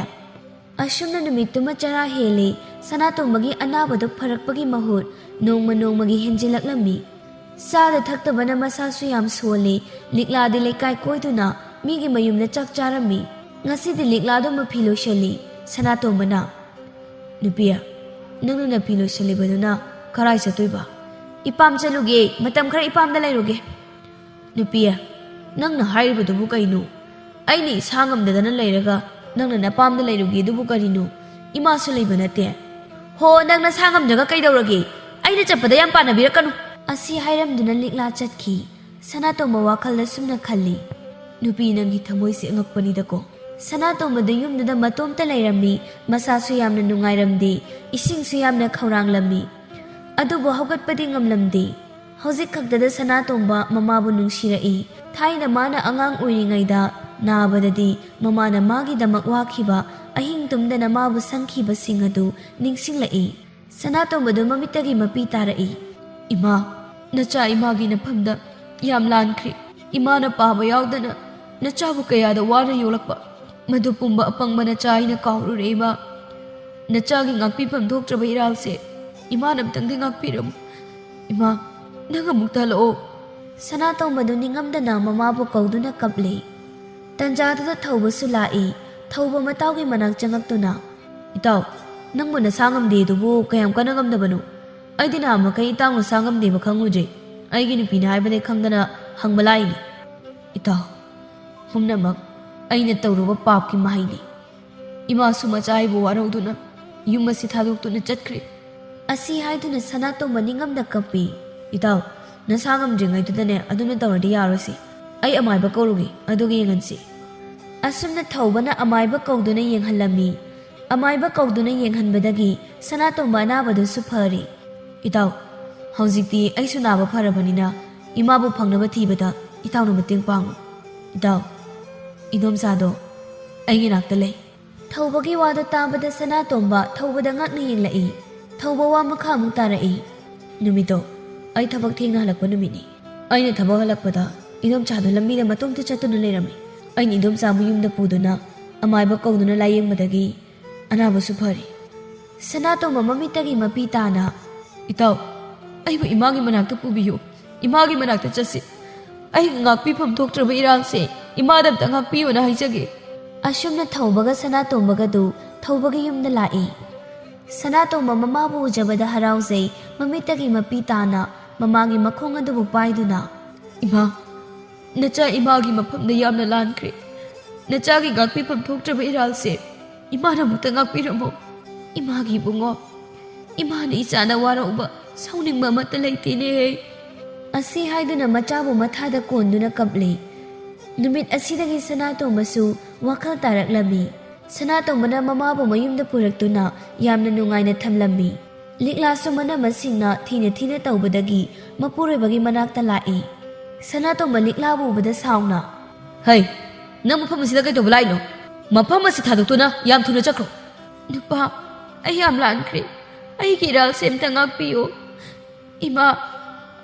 ꯑꯁꯨꯝꯅ ꯅꯨꯃꯤꯠꯇꯨꯃ ꯆꯔꯥ ꯍꯦꯜꯂꯦ꯫ ꯁꯅꯥꯇꯣꯝꯕꯒꯤ ꯑꯅꯥꯕꯗꯨ ꯐꯔꯛꯄꯒꯤ ꯃꯍꯨꯠ ꯅꯣꯡꯃ ꯅꯣꯡꯃꯒꯤ ꯍꯦꯟꯖꯤꯜꯂꯛꯂꯝꯃꯤ꯫ ꯆꯥꯗ ꯊꯛꯇꯕꯅ ꯃꯁꯥꯁꯨ ꯌꯥꯝ ꯁꯣꯜꯂꯤ꯫ ꯂꯤꯛꯂꯥꯗꯤ ꯂꯩꯀꯥꯏ ꯀꯣꯏꯗꯨꯅ ꯃꯤꯒꯤ ꯃꯌꯨꯝꯗ ꯆꯥꯛ ꯆꯥꯔꯝꯃꯤ꯫ ꯉꯁꯤꯗꯤ ꯂꯤꯛꯂꯥꯗꯨ ꯃꯐꯤ ꯂꯣꯏꯁꯤꯜꯂꯤ꯫ ꯁꯅꯥꯇꯣꯝꯕꯅ, "ꯅꯨꯄꯤ, ꯅꯪꯅ ꯅꯐꯤ ꯂꯣꯏꯁꯤꯜꯂꯤꯕꯗꯨꯅ "ꯀꯔꯥꯏ ꯆꯠꯇꯣꯏꯕ?" "ꯏꯄꯥꯝ ꯆꯠꯂꯨꯒꯦ, ꯃꯇꯝ ꯈꯔ ꯏꯄꯥꯝꯗ ꯂꯩꯔꯨꯒꯦ꯫" "ꯅꯨꯄꯤ, ꯅꯪꯅ ꯍꯥꯏꯔꯤꯕꯗꯨꯕꯨ ꯀꯩꯅꯣ? ꯑꯩꯅ ꯏꯁꯥ ꯉꯝꯗꯗꯅ ꯂꯩꯔꯒ ꯅꯪꯅ ꯅꯄꯥꯝꯗ ꯂꯩꯔꯨꯒꯦ ꯑꯗꯨꯕꯨ ꯀꯔꯤꯅꯣ? ꯏꯃꯥꯁꯨ ꯂꯩꯕ ꯅꯠꯇꯦ꯫" "ꯍꯣ, ꯅꯪ ꯅꯁꯥ ꯉꯝꯗ꯭ꯔꯒ ꯀꯩꯗꯧꯔꯒꯦ? ꯑꯩꯅ ꯆꯠꯄꯗ ꯌꯥꯝ ꯄꯥꯟꯅꯕꯤꯔꯛꯀꯅꯨ꯫" ꯑꯁꯤ ꯍꯥꯏꯔꯝꯗꯨꯅ ꯂꯤꯛꯂꯥ ꯆꯠꯈꯤ꯫ ꯁꯅꯥꯇꯣꯝꯕ ꯋꯥꯈꯜꯗ ꯁꯨꯝꯅ ꯈꯜꯂꯤ, "ꯅꯨꯄꯤ, ꯅꯪꯒꯤ ꯊꯃꯣꯏꯁꯦ ꯑꯉꯛꯄꯅꯤꯗꯀꯣ꯫" ꯁꯅꯥꯇꯣꯝꯕꯗ ꯌꯨꯝꯗꯨꯗ ꯃꯇꯣꯝꯇ ꯂꯩꯔꯝꯃꯤ꯫ ꯃꯁꯥꯁꯨ ꯌꯥꯝꯅ ꯅꯨꯡꯉꯥꯏꯔꯝꯗꯦ, ꯏꯁꯤꯡꯁꯨ ꯌꯥꯝꯅ ꯈꯧꯔꯥꯡꯂꯝꯃꯤ꯫ ꯑꯗꯨꯕꯨ ꯍꯧꯒꯠꯄꯗꯤ ꯉꯝꯂꯝꯗꯦ꯫ ꯍꯧꯖꯤꯛ ꯈꯛꯇꯗ ꯁꯅꯥꯇꯣꯝꯕ ꯃꯃꯥꯕꯨ ꯅꯨꯡꯁꯤꯔꯛꯏ꯫ ꯊꯥꯏꯅ ꯃꯥꯅ ꯑꯉꯥꯡ ꯑꯣꯏꯔꯤꯉꯩꯗ ꯅꯥꯕꯗꯗꯤ ꯃꯃꯥꯅ ꯃꯥꯒꯤꯗꯃꯛ ꯋꯥꯈꯤꯕ, ꯑꯍꯤꯡ ꯇꯨꯝꯗꯅ ꯃꯥꯕꯨ ꯁꯪꯈꯤꯕꯁꯤꯡ ꯑꯗꯨ ꯅꯤꯡꯁꯤꯡꯂꯛꯏ꯫ ꯁꯅꯥꯇꯣꯝꯕꯗꯨ ꯃꯃꯤꯠꯇꯒꯤ ꯃꯄꯤ ꯇꯥꯔꯛꯏ꯫ "ꯏꯃꯥ, ꯅꯆꯥ ꯏꯃꯥꯒꯤ ꯅꯐꯝꯗ ꯌꯥꯝ ꯂꯥꯟꯈ꯭ꯔꯦ꯫ ꯏꯃꯥꯅ ꯄꯥꯕ ꯌꯥꯎꯗꯅ ꯅꯆꯥꯕꯨ ꯀꯌꯥꯗ ꯋꯥꯅ ꯌꯣꯛꯂꯛꯄ꯫ ꯃꯗꯨ ꯄꯨꯝꯕ ꯑꯄꯪꯕ ꯅꯆꯥ ꯑꯩꯅ ꯀꯥꯎꯔꯨꯔꯦ ꯏꯃꯥ꯫ ꯅꯆꯥꯒꯤ ꯉꯥꯛꯄꯤꯐꯝ ꯊꯣꯛꯇ꯭ꯔꯕ ꯏꯔꯥꯜꯁꯦ ꯏꯃꯥꯅ ꯑꯝꯇꯪꯗꯤ ꯉꯥꯛꯄꯤꯔꯝꯃꯨ꯫ ꯏꯃꯥ, ꯅꯪ ꯑꯃꯨꯛꯇ ꯍꯜꯂꯛꯑꯣ꯫" ꯁꯅꯥꯇꯣꯝꯕꯗꯨ ꯅꯤꯡꯉꯝꯗꯅ ꯃꯃꯥꯕꯨ ꯀꯧꯗꯨꯅ ꯀꯞꯂꯦ꯫ ꯇꯟꯖꯥꯗꯨꯗ ꯊꯧꯕꯁꯨ ꯂꯥꯛꯏ꯫ ꯊꯧꯕ ꯃꯇꯥꯎꯒꯤ ꯃꯅꯥꯛ ꯆꯪꯉꯛꯇꯨꯅ, "ꯏꯇꯥꯎ, ꯅꯪꯕꯨ ꯅꯁꯥ ꯉꯝꯗꯦ ꯑꯗꯨꯕꯨ ꯀꯌꯥꯝ ꯀꯟꯅ ꯉꯝꯗꯕꯅꯣ? ꯑꯩꯗꯤ ꯅꯍꯥꯟꯃꯈꯩ ꯏꯇꯥꯎ ꯅꯁꯥ ꯉꯝꯗꯦꯕ ꯈꯪꯉꯨꯗ꯭ꯔꯦ꯫ ꯑꯩꯒꯤ ꯅꯨꯄꯤꯅ ꯍꯥꯏꯕꯗꯩ ꯈꯪꯗꯅ ꯍꯪꯕ ꯂꯥꯛꯏꯅꯤ꯫" "ꯏꯇꯥꯎ, ꯄꯨꯝꯅꯃꯛ ꯑꯩꯅ ꯇꯧꯔꯨꯕ ꯄꯥꯞꯀꯤ ꯃꯍꯩꯅꯤ꯫ ꯏꯃꯥꯁꯨ ꯃꯆꯥ ꯑꯩꯕꯨ ꯋꯥꯔꯧꯗꯨꯅ ꯌꯨꯝ ꯑꯁꯤ ꯊꯥꯗꯣꯛꯇꯨꯅ ꯆꯠꯈ꯭ꯔꯦ꯫" ꯑꯁꯤ ꯍꯥꯏꯗꯨꯅ ꯁꯅꯥꯇꯣꯝꯕ ꯅꯤꯡꯉꯝꯗ ꯀꯞꯄꯤ꯫ "ꯏꯇꯥꯎ, ꯅꯁꯥ ꯉꯝꯗ꯭ꯔꯤꯉꯩꯗꯨꯗꯅꯦ ꯑꯗꯨꯝꯅ ꯇꯧꯔꯗꯤ ꯌꯥꯔꯣꯏꯁꯤ꯫ ꯑꯩ ꯑꯃꯥꯏꯕ ꯀꯧꯔꯨꯒꯦ, ꯑꯗꯨꯒ ꯌꯦꯡꯍꯟꯁꯤ꯫" ꯑꯁꯨꯝꯅ ꯊꯧꯕꯅ ꯑꯃꯥꯏꯕ ꯀꯧꯗꯨꯅ ꯌꯦꯡꯍꯜꯂꯝꯃꯤ꯫ ꯑꯃꯥꯏꯕ ꯀꯧꯗꯨꯅ ꯌꯦꯡꯍꯟꯕꯗꯒꯤ ꯁꯅꯥꯇꯣꯝꯕ ꯑꯅꯥꯕꯗꯨꯁꯨ ꯐꯔꯦ꯫ "ꯏꯇꯥꯎ, ꯍꯧꯖꯤꯛꯇꯤ ꯑꯩꯁꯨ ꯅꯥꯕ ꯐꯔꯕꯅꯤꯅ ꯏꯃꯥꯕꯨ ꯐꯪꯅꯕ ꯊꯤꯕꯗ ꯏꯇꯥꯎꯅ ꯃꯇꯦꯡ ꯄꯥꯡꯉꯨ꯫ ꯏꯇꯥꯎ, ꯏꯗꯣꯝꯆꯥꯗꯣ ꯑꯩꯒꯤ ꯅꯥꯛꯇ ꯂꯩ꯫" ꯊꯧꯕꯒꯤ ꯋꯥꯗꯣ ꯇꯥꯕꯗ ꯁꯅꯥꯇꯣꯝꯕ ꯊꯧꯕꯗ ꯉꯛꯅ ꯌꯦꯡꯂꯛꯏ꯫ ꯊꯧꯕ ꯋꯥ ꯃꯈꯥ ꯑꯃꯨꯛ ꯇꯥꯔꯛꯏ꯫ "ꯅꯨꯃꯤꯠꯇꯣ ꯑꯩ ꯊꯕꯛ ꯊꯦꯡꯅ ꯍꯜꯂꯛꯄ ꯅꯨꯃꯤꯠꯅꯤ꯫ ꯑꯩꯅ ꯊꯕꯛ ꯍꯜꯂꯛꯄꯗ ꯏꯗꯣꯝꯆꯥꯗꯣ ꯂꯝꯕꯤꯗ ꯃꯇꯣꯝꯇ ꯆꯠꯇꯨꯅ ꯂꯩꯔꯝꯃꯤ꯫ ꯑꯩꯅ ꯏꯗꯣꯝꯆꯥꯕꯨ ꯌꯨꯝꯗ ꯄꯨꯗꯨꯅ ꯑꯃꯥꯏꯕ ꯀꯧꯗꯨꯅ ꯂꯥꯌꯦꯡꯕꯗꯒꯤ ꯑꯅꯥꯕꯁꯨ ꯐꯔꯦ꯫" ꯁꯅꯥꯇꯣꯝꯕ ꯃꯃꯤꯠꯇꯒꯤ ꯃꯄꯤ ꯇꯥꯅ, "ꯏꯇꯥꯎ, ꯑꯩꯕꯨ ꯏꯃꯥꯒꯤ ꯃꯅꯥꯛꯇ ꯄꯨꯕꯤꯌꯨ꯫ ꯏꯃꯥꯒꯤ ꯃꯅꯥꯛꯇ ꯆꯠꯁꯤ꯫ ꯑꯩꯒꯤ ꯉꯥꯛꯄꯤꯐꯝ ꯊꯣꯛꯇ꯭ꯔꯕ ꯏꯔꯥꯜꯁꯦ ꯏꯃꯥꯗ ꯑꯝꯇ ꯉꯥꯛꯄꯤꯌꯨꯅ ꯍꯥꯏꯖꯒꯦ꯫" ꯑꯁꯨꯝꯅ ꯊꯧꯕꯒ ꯁꯅꯥꯇꯣꯝꯕꯒꯗꯨ ꯊꯧꯕꯒꯤ ꯌꯨꯝꯗ ꯂꯥꯛꯏ꯫ ꯁꯅꯥꯇꯣꯝꯕ ꯃꯃꯥꯕꯨ ꯎꯖꯕꯗ ꯍꯔꯥꯎꯖꯩ꯫ ꯃꯃꯤꯠꯇꯒꯤ ꯃꯄꯤ ꯇꯥꯅ ꯃꯃꯥꯒꯤ ꯃꯈꯣꯡ ꯑꯗꯨꯕꯨ ꯄꯥꯏꯗꯨꯅ, "ꯏꯃꯥ, ꯅꯆꯥ ꯏꯃꯥꯒꯤ ꯃꯐꯝꯗ ꯌꯥꯝꯅ ꯂꯥꯟꯈ꯭ꯔꯦ꯫ ꯅꯆꯥꯒꯤ ꯉꯥꯛꯄꯤꯐꯝ ꯊꯣꯛꯇ꯭ꯔꯕ ꯏꯔꯥꯜꯁꯦ ꯏꯃꯥꯅ ꯑꯃꯨꯛꯇ ꯉꯥꯛꯄꯤꯔꯝꯃꯣ꯫ ꯏꯃꯥꯒꯤ ꯏꯕꯨꯡꯉꯣ, ꯏꯃꯥꯅ ꯏꯆꯥꯅ ꯋꯥꯔꯧꯕ ꯁꯥꯎꯅꯤꯡꯕ ꯑꯃꯠꯇ ꯂꯩꯇꯦꯅꯦ"꯫ ꯑꯁꯤ ꯍꯥꯏꯗꯨꯅ ꯃꯆꯥꯕꯨ ꯃꯊꯥꯗ ꯀꯣꯟꯗꯨꯅ ꯀꯞꯂꯤ꯫ ꯅꯨꯃꯤꯠ ꯑꯁꯤꯗꯒꯤ ꯁꯅꯥꯇꯣꯝꯕꯁꯨ ꯋꯥꯈꯜ ꯇꯥꯔꯛꯂꯝꯃꯤ꯫ ꯁꯅꯥꯇꯣꯝꯕꯅ ꯃꯃꯥꯕꯨ ꯃꯌꯨꯝꯗ ꯄꯨꯔꯛꯇꯨꯅ ꯌꯥꯝꯅ ꯅꯨꯡꯉꯥꯏꯅ ꯊꯝꯂꯝꯃꯤ꯫ ꯂꯤꯛꯂꯥꯁꯨ ꯃꯅꯝ ꯃꯁꯤꯡꯅ ꯊꯤꯅ ꯊꯤꯅ ꯇꯧꯕꯗꯒꯤ ꯃꯄꯨꯔꯣꯏꯕꯒꯤ ꯃꯅꯥꯛꯇ ꯂꯥꯛꯏ꯫ ꯁꯅꯥꯇꯣꯝꯕ ꯂꯤꯛꯂꯥꯕꯨ ꯎꯕꯗ ꯁꯥꯎꯅ, "ꯍꯩ, ꯅꯪ ꯃꯐꯝ ꯑꯁꯤꯗ ꯀꯩꯗꯧꯕ ꯂꯥꯛꯏꯅꯣ? ꯃꯐꯝ ꯑꯁꯤ ꯊꯥꯗꯣꯛꯇꯨꯅ ꯌꯥꯝ ꯊꯨꯅ ꯆꯠꯈ꯭ꯔꯣ"꯫ "ꯅꯨꯄꯥ, ꯑꯩ ꯌꯥꯝ ꯂꯥꯟꯈ꯭ꯔꯦ꯫ ꯑꯩꯒꯤ ꯏꯔꯥꯜꯁꯦ ꯑꯝꯇ ꯉꯥꯛꯄꯤꯌꯨ꯫ ꯏꯃꯥ,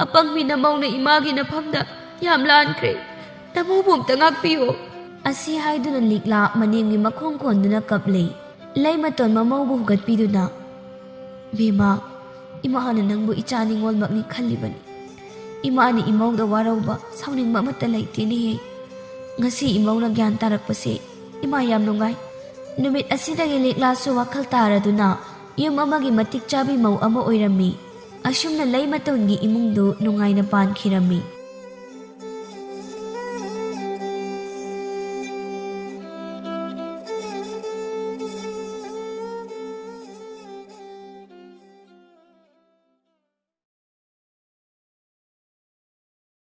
ꯑꯄꯪꯕꯤ ꯅꯃꯧꯅ ꯏꯃꯥꯒꯤ ꯅꯐꯝꯗ ꯌꯥꯝ ꯂꯥꯟꯈ꯭ꯔꯦ꯫ ꯅꯃꯧꯕꯨ ꯑꯝꯇ ꯉꯥꯛꯄꯤꯌꯨ"꯫ ꯑꯁꯤ ꯍꯥꯏꯗꯨꯅ ꯂꯤꯛꯂꯥ ꯃꯅꯦꯝꯒꯤ ꯃꯈꯣꯡ ꯀꯣꯟꯗꯨꯅ ꯀꯞꯂꯤ꯫ ꯂꯩꯃꯇꯣꯟ ꯃꯃꯧꯕꯨ ꯍꯨꯒꯠꯄꯤꯗꯨꯅ, "ꯕꯦꯝꯃ, ꯏꯃꯥꯅ ꯅꯪꯕꯨ ꯏꯆꯥ ꯅꯤꯉꯣꯜꯃꯛꯅꯤ ꯈꯜꯂꯤꯕꯅꯤ꯫ ꯏꯃꯥꯅ ꯏꯃꯧꯗ ꯋꯥꯔꯧꯕ, ꯁꯥꯎꯅꯤꯡꯕ ꯑꯃꯠꯇ ꯂꯩꯇꯦꯅꯦꯍꯦ꯫ ꯉꯁꯤ ꯏꯃꯧꯅ ꯒ꯭ꯌꯥꯟ ꯇꯥꯔꯛꯄꯁꯦ ꯏꯃꯥ ꯌꯥꯝ ꯅꯨꯡꯉꯥꯏ"꯫ ꯅꯨꯃꯤꯠ ꯑꯁꯤꯗꯒꯤ ꯂꯤꯛꯂꯥꯁꯨ ꯋꯥꯈꯜ ꯇꯥꯔꯗꯨꯅ ꯌꯨꯝ ꯑꯃꯒꯤ ꯃꯇꯤꯛ ꯆꯥꯕꯤ ꯃꯧ ꯑꯃ ꯑꯣꯏꯔꯝꯃꯤ꯫ ꯑꯁꯨꯝꯅ ꯂꯩꯃꯇꯣꯟꯒꯤ ꯏꯃꯨꯡꯗꯨ ꯅꯨꯡꯉꯥꯏꯅ ꯄꯥꯟꯈꯤꯔꯝꯃꯤ꯫